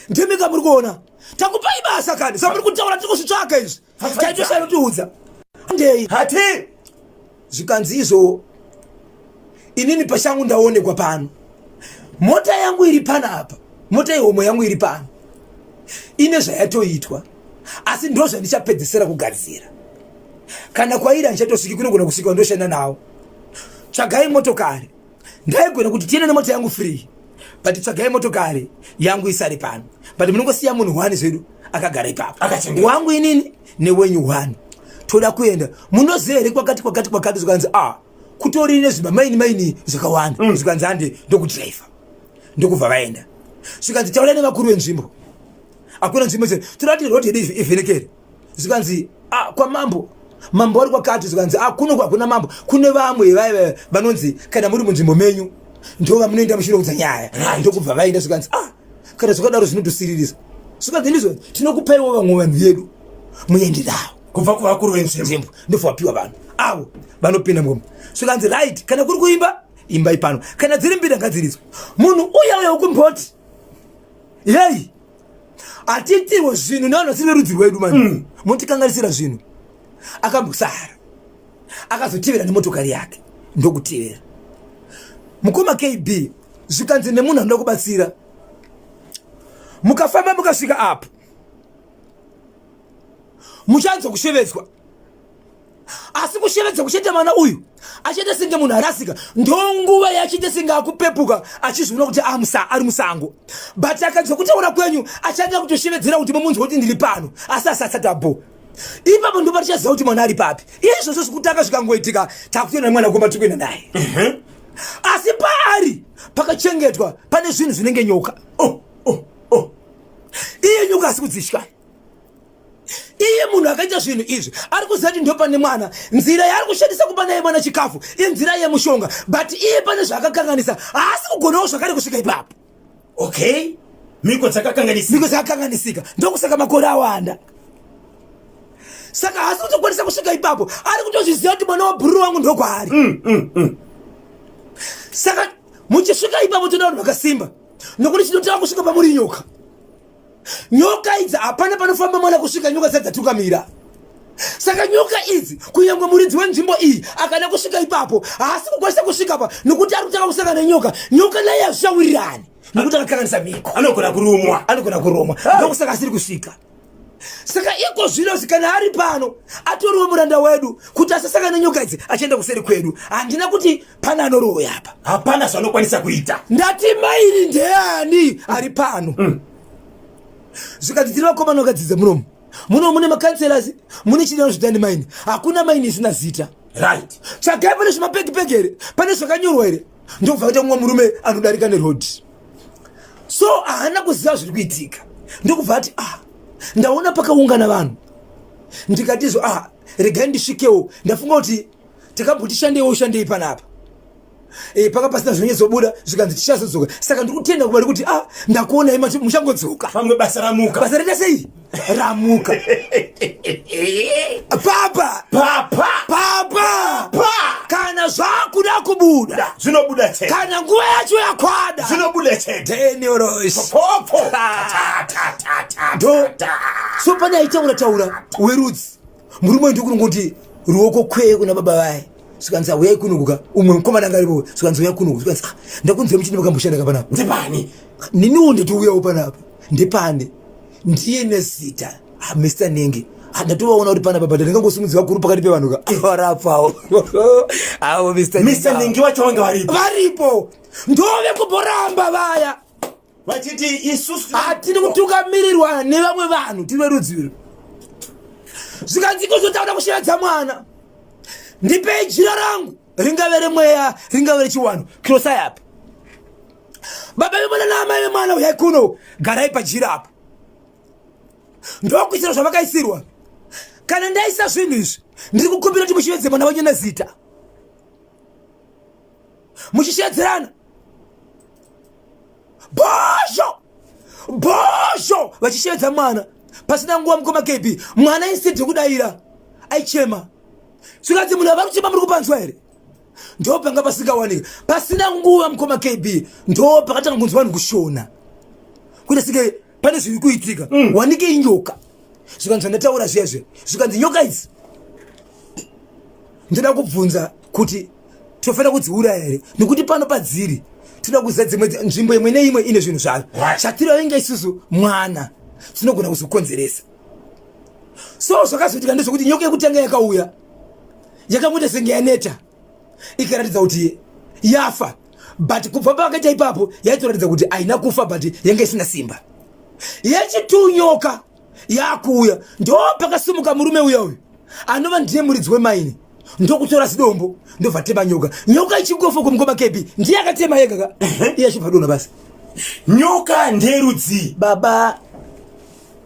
ndimi ka muri kuona takupai basa kani zvamuri kutaura tiri kuzvitsvaka izvi taitoshaira kutiudza ndei hati zvikanzi izvo inini pachangu ndaonekwa pano mota yangu iri panapa mota yehomo yangu iri pano ine zvayatoitwa asi ndo zvandichapedzesera kugadzira kana kwairi handichatosviki kunogona kusvika ndoshanda nawo tsvagai motokari ndaigona kuti tiende nemota yangu free but tsvagai motokari yangu isari pano but munongosiya munhu one zvedu akagara ipapo wangu inini newenyu one toda kuenda munoziva here kwakati kwakati kwakati zvikanzi a ah, kutori nezvimamaini maini zvakawanda mm. zvikanzi hande ndokudhiraivha ndokubva vaenda zvikanzi taurai nevakuru venzvimbo hakuna nzvimbo toda kuti road yedu ivhenekere zvikanzi ah, kwamambo mambo wari kwakati zvikanzi ah, kuno hakuna mambo kune vamwe vaiva vanonzi kana muri munzvimbo menyu ndo vamunoenda muchinoudza nyaya ndokubva vaenda zvikanzi ah, kana zvakadaro zvinotosiririsa zvikanzi ndizvo tinokupaiwo vamwe vanhu vedu muende navo kubva kuvakuru venzvimbo ndobva vapiwa vanhu avo vanopinda mugomo zvikanzi right kana kuri kuimba imbai pano kana dziri mbira ngadziridzwe munhu uya uya wekumboti yei hatiitirwe zvinhu nevanhu vasiri verudzi rwedu mani mm. motikanganisira zvinhu akambosara akazotevera nemotokari yake ndokutevera mukoma kb zvikanzi nemunhu anoda kubatsira mukafamba mukasvika apo muchanzwa kushevedzwa asi kushevedza kuchaita mwana uyu achaita senge munhu arasika ndonguva yachiita senge akupepuka achizviona kuti amusa ari musango but akanzwa kutaura kwenyu achatanga kutoshevedzera kuti mumunzwa kuti ndiri pano asi asasati abho ipapo ndo patichaziva kuti mwana ari papi izvozvo zvekutanga zvikangoitika takutoenda nemwana kumba tiri kuenda naye asi paari pakachengetwa pane zvinhu zvinenge nyoka oh, oh, oh. Iye nyoka asi kudzitya iye munhu akaita zvinhu izvi ari kuziva kuti ndopane mwana nzira yaari kushandisa kupa naye mwana chikafu inzira yemushonga but iye pane zvaakakanganisa haasi kugonawo zvakare kusvika ipapo okay mhiko dzakakanganisika mhiko dzakakanganisika ndokusaka makore awanda saka haasi kutokwanisa kusvika ipapo ari kutozviziva kuti mwana wabhururu wangu ndokwaari mm, mm, mm. Saka muchisvika ipapo toda vanhu vakasimba nokuti chinotanga kusvika pamuri nyoka nyoka idzi hapana panofamba mwana kusvika nyoka dzati dzatungamira saka nyoka idzi kunyange muridzi wenzvimbo iyi akada kusvika ipapo haasi kukwanisa kusvika pa nokuti ari kutanga kusangana nenyoka nyoka naye hazvichawirirani nokuti akakanganisa mhiko anogona kurumwa anogona kurumwa ndokusaka asiri kusvika saka iko zvino kana ari pano atoriwo muranda wedu kuti asasangana nenyoka idzi achienda kuseri kwedu handina kuti pane anoroya apa hapana zvaanokwanisa kuita ndati mairi ndeyani ari pano mm. zvikati tiri vakomana vakadzidza munomu muno mune makanselas mune chidano zvitani maini hakuna maini isina zita right tsvagai pane zvimapegipegi here pane zvakanyorwa here ndokubva kuita mumwe murume anodarika neroad so haana kuziva zviri kuitika ndokubva ati ah ndaona pakaungana vanhu ndikatizvo ah regai ndisvikewo ndafunga kuti takamboti shandeiwo shandei panapa e, paka pasina zvinonyatsobuda zvikanzi tichazodzoka saka ndiri kutenda kuvari kuti ah ndakuonai muchangodzoka pamwe basa ramuka basa raita sei ramuka papa papa papa pa kana zvakuda kubuda zvinobuda chete kana nguva yacho yakwada zvinobuda chete deniros popo ndo so pane aitaura taura werudzi murume uyu ndikunongoti ruoko kwee kuna baba vaye zvikanzi huyai kunokuka umwe mukomana anga aripo zvikanzi huyai kunoku zvikanzi ah, ndakunzwa muchini makamboshanda ka panapa ndepani niniwo ndotouyawo panapa ndepane ndiye nezita ah, mr nenge ah, ndatovaona kuti panapa but ndingangosumudzi vakuru pakati pevanhu ka varapawo avo mr Mr Nenge wacho vanga varipo varipo ndove kumboramba vaya vachiti isusu hatiri kutungamirirwa nevamwe vanhu tiri verudzi uru zvikanzi kuzotaura kushevedza mwana ndipei jira rangu ringave remweya ringave rechiwano kirosai apa baba vemwana naamai vemwana uyai kuno garai pajira apa ndokuisira zvavakaisirwa kana ndaisa zvinhu izvi ndiri kukumbira kuti mushevedze mwana wenyu nezita muchishedzerana bhozho bhozho vachishevedza mwana pasina nguva mukoma kb mwana instead yekudaira aichema zvikanzi munhu avari kuchema muri kupanzwa here Ndo panga pasingawanika pasina nguva mukoma KB, ndo pakatanga kunzi vanhu kushona kuita senge pane zviri kuitika. Wanike inyoka, zvikanzi zvandataura zviya zviya, zvikanzi nyoka idzi ndoda kubvunza kuti tofanira kudziuraya here, nekuti pano padziri toda kuziva dzimwe nzvimbo imwe neimwe ine zvinhu zvayo. Chatiravinga isusu mwana tinogona kuzokonzeresa. So zvakazoitika ndezvekuti nyoka yekutanga yakauya yakangoita senge yaneta, ikaratidza kuti yafa, but kubva pavakaita ipapo yaitoratidza kuti haina kufa, but yanga isina simba. Yechitu nyoka yakuuya, ndo pakasimuka murume uya uyu anova ndiye muridzi wemaini, ndokutora zidombo, ndobva tema nyoka. Nyoka ichingofa kumukoma KB, ndiye akatema yega ka, iye achibva dona basi. Nyoka nderudzii? Baba,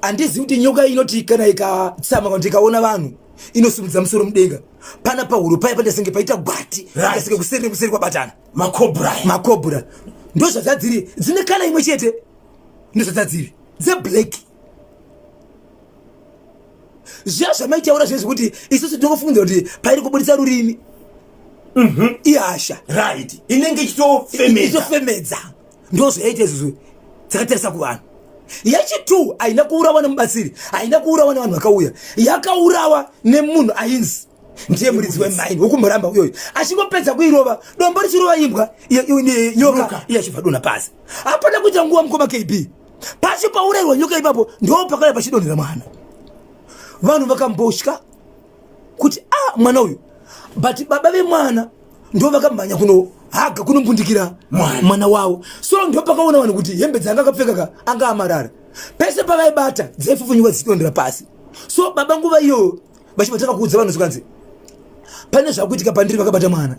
handizivi kuti nyoka inoti kana ikatsama kana kuti ikaona vanhu inosimudza musoro mudenga pana pahuro paya pandasenge paita gwati. Senge kuseri nekuseri kwabatana. Makobra. Makobra ndo zvadzadziri, dzine kala imwe chete, ndo zvadzadziri dzeblack. Zviya zvamaitaura zvezvi kuti isusu tinongofungidzira kuti pairi kubudisa rurimi ihasha. Right, inenge ichitofemedza. Ichitofemedza, ndo zvayaita izvozvo dzakatarisa kuvanhu. Yechitu haina kuurawa nemubatsiri, haina kuurawa nevanhu vakauya, yakaurawa nemunhu ainzi ndiye muridzi wemaini wokumuramba uyoyo. Achingopedza kuirova, dombo richirova imbwa nyoka Nyoka. Iye achibva dona pasi. Hapana kuita nguva mukoma KB, pachi paurayirwa nyoka ipapo ndo pakauya pachidonhera mwana. Vanhu vakambotya kuti a mwana uyu, but baba vemwana ndo vakamhanya kunohaga, kunombundikira Mwana. Mwana wavo. So ndo pakaona vanhu kuti hembe dzanga akapfeka ka anga amarara, pese pavaibata dzaifufunyuka dzichidondera pasi. So baba nguva iyoyo vachibva tanga kuudza vanhu, zvikanzi pane zvakuitika pandiri vakabata mwana.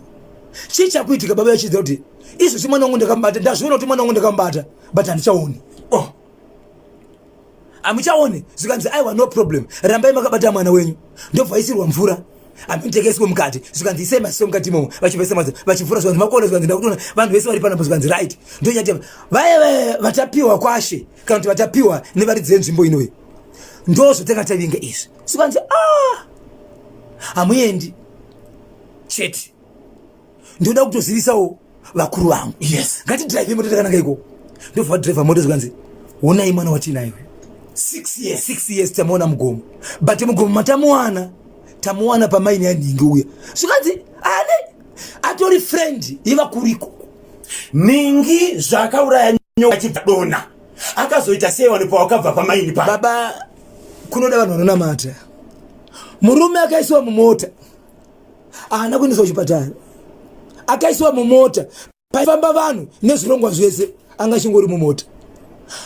Chii chakuitika? Baba vachiidza kuti izvozvi mwana wangu ndakamubata, ndazviona kuti mwana wangu ndakamubata, but handichaoni. Oh. Hamuchaoni. Zvikanzi aiwa, no problem, rambai makabata mwana wenyu. Ndobva isirwa mvura hamutekaiswe mukati, zvikanzi isai maziso mukati imomo. Vachibva maziso, vachivhura, zvikanzi makuona, zvikanzi ndakutoona vanhu vese vari panapo. Zvikanzi right, ndonyati vaya vaya vatapiwa kwashe kana kuti vatapiwa nevaridzi venzvimbo inoyi, ndo zvatanga tavinga izvi. Zvikanzi a hamuendi chete, ndoda kutozivisawo vakuru vangu. Ngatidhiraivhe mota takananga ikoko. Ndobva vadhiraivha mota, zvikanzi honai mwana watinaye uyu. 6 years. 6 years tamuona mugomo, but mugomo matamuwana, tamuwana pamaini yanhingi uya. Zvikanzi ane atori friend yevakuru ikoko. Ningi zvakauraya nyoka achibva dona akazoita sei vanhu pawakabva pamaini pa? Baba, kunoda vanhu vanonamata. Murume akaisiwa mumota, haana kuendeswa kuchipatara, akaisiwa mumota paifamba vanhu nezvirongwa zvese, anga achingori mumota.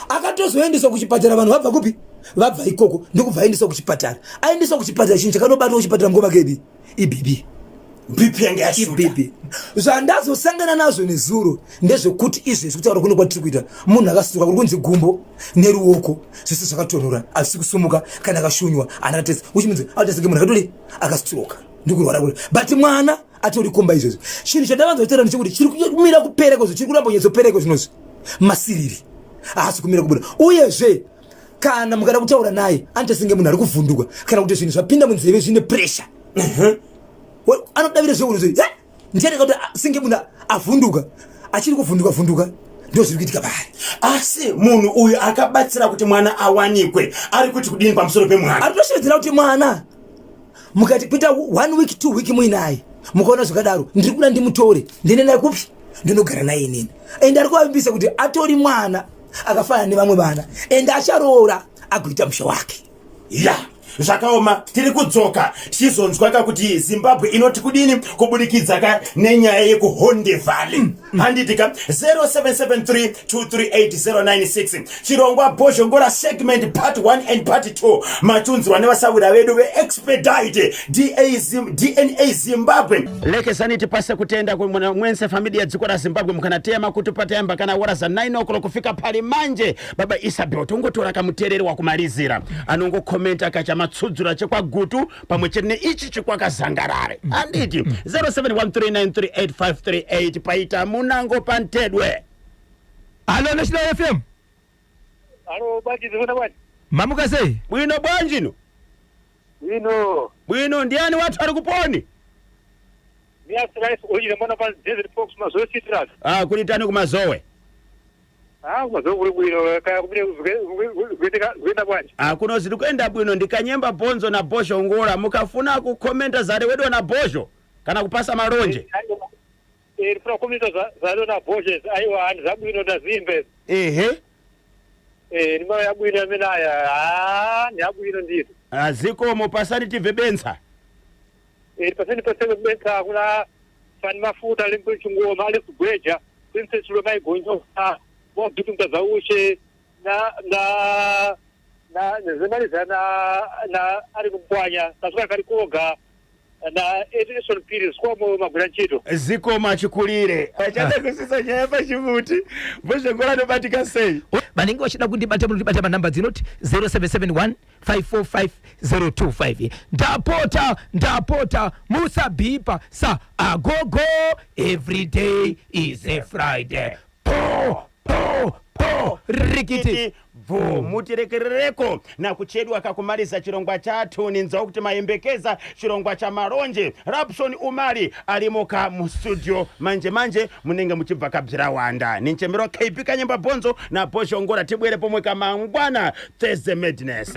Akatozoendeswa kuchipatara vanhu vabva kupi, vabva ikoko, ndokubva aendeswa kuchipatara. Aendeswa kuchipatara, chinhu chakanobatwa kuchipatara mukoma kebi iBP. BP yange yashuta. IBP. Zvandazosangana nazvo nezuro ndezvekuti izvezvi kutaura kuno kwatiri kuita, munhu akasuka kuri kunzi gumbo neruoko zvese zvakatonhora, hazvisi kusumuka. Kana akashunywa ana katesa uchimunzi atasenge munhu akatori akastroka, ndikurwara kure, but mwana atori kumba izvezvi. Chinhu chandavanza kutaura ndechekuti chiri kumira kupereko, chiri kuramba kunyatsopereko zvinozvi masiriri haasi kumira kubuda. Uyezve kana mukada kutaura naye anoita senge munhu ari kuvhunduka kana kuti zvinhu zvapinda munzeve zvine pressure. Anodavira zveunhu ndiani kuti senge munhu avhunduka, achiri kuvhunduka vhunduka, ndo zviri kuitika paari. Asi munhu uyu akabatsira kuti mwana awanikwe ari kuti kudini pamusoro pemwana? Ari kutoshevedzera kuti mwana mukati kuita one week, 2 week muinaye, mukaona zvakadaro ndiri kuda ndimutore ndiende naye kupi, ndinogara naye inini. And ari kuvavimbisa kuti atori mwana akafanana nevamwe vana and acharoora agoita musha wake. Ya, zvakaoma. Tiri kudzoka tichizonzwa ka kuti Zimbabwe inoti kudini kubudikidza ka nenyaya yekuHonde Valley, handiti ka? 0773 238096. Chirongwa Bhozhongora segment part 1 and part 2, machiunzirwa nevasawira vedu veExpedite DNA Zimbabwe. Lekesani tipase kutenda mwense familia dziko ra Zimbabwe mukanatema kuti patayamba kana wora za 9 o'clock kufika pali manje. Baba Isabel, tongotora kamuteereri wakumalizira anongokomenta kachamatsudzura chekwaGutu pamwe chete neichi chikwakazangarare, handiti? 0713938538 paita munango pantedwe. Hallo, National FM. Alo, bwanji zikuona bwanji? Mamuka sei? Bwino, bwanjino? Bwino. Bwino. Ndiani wathu ari kuponi? Mias rice oil mbona pa Desert Fox Mazowe Citrus. Ah, kulitani kuMazowe? Ah, kuMazowe kuli bwino, kaya kumene kuenda bwanji? Ah, kuno ziri kuenda bwino. Ndikanyemba Bonzo na Bozho Ngora. Mukafuna kukomenta zalewedwa na Bozho kana kupasa malonje. Eh, ndifuna kukomenta zalo na Bozho, aiwa, ani zabwino ndazimbe. Eh, ni yabwino amene aya. Ah, ni yabwino ndito. Ah, zikomo, pasani tibve bensa. Eh, paseni paseni bensa kuna fani mafuta limpo chingoma ali kugweja. Princess Lomai Gonjo wa zaushe na na na zemaliza na na ari kupwanya kasuka kari koga na Edison Pires kwamo magura ntchito. Zikomo achikulire. Achada kusisa nyaya pachimuti. Bozho Ngora nobatika sei? Vanenge vachida kundibata, munondibata panhamba dzinoti 0771 545 025. Ndapota, ndapota, musabhipa sa agogo. Every day is a Friday. Po po po, rikiti. Bvu, mutirekerereko na kuchedwa kakumaliza chirongwa chathu. Ninzawo kuti mayembekeza chirongwa cha malonje. Rapson Umali alimuka mu studio manje manje, munenge muchibva kabzirawanda. Ninchemberwa KP Kanyemba Bonzo na Bozho Ngora. Tibwere pomwe kamangwana, Thursday Madness.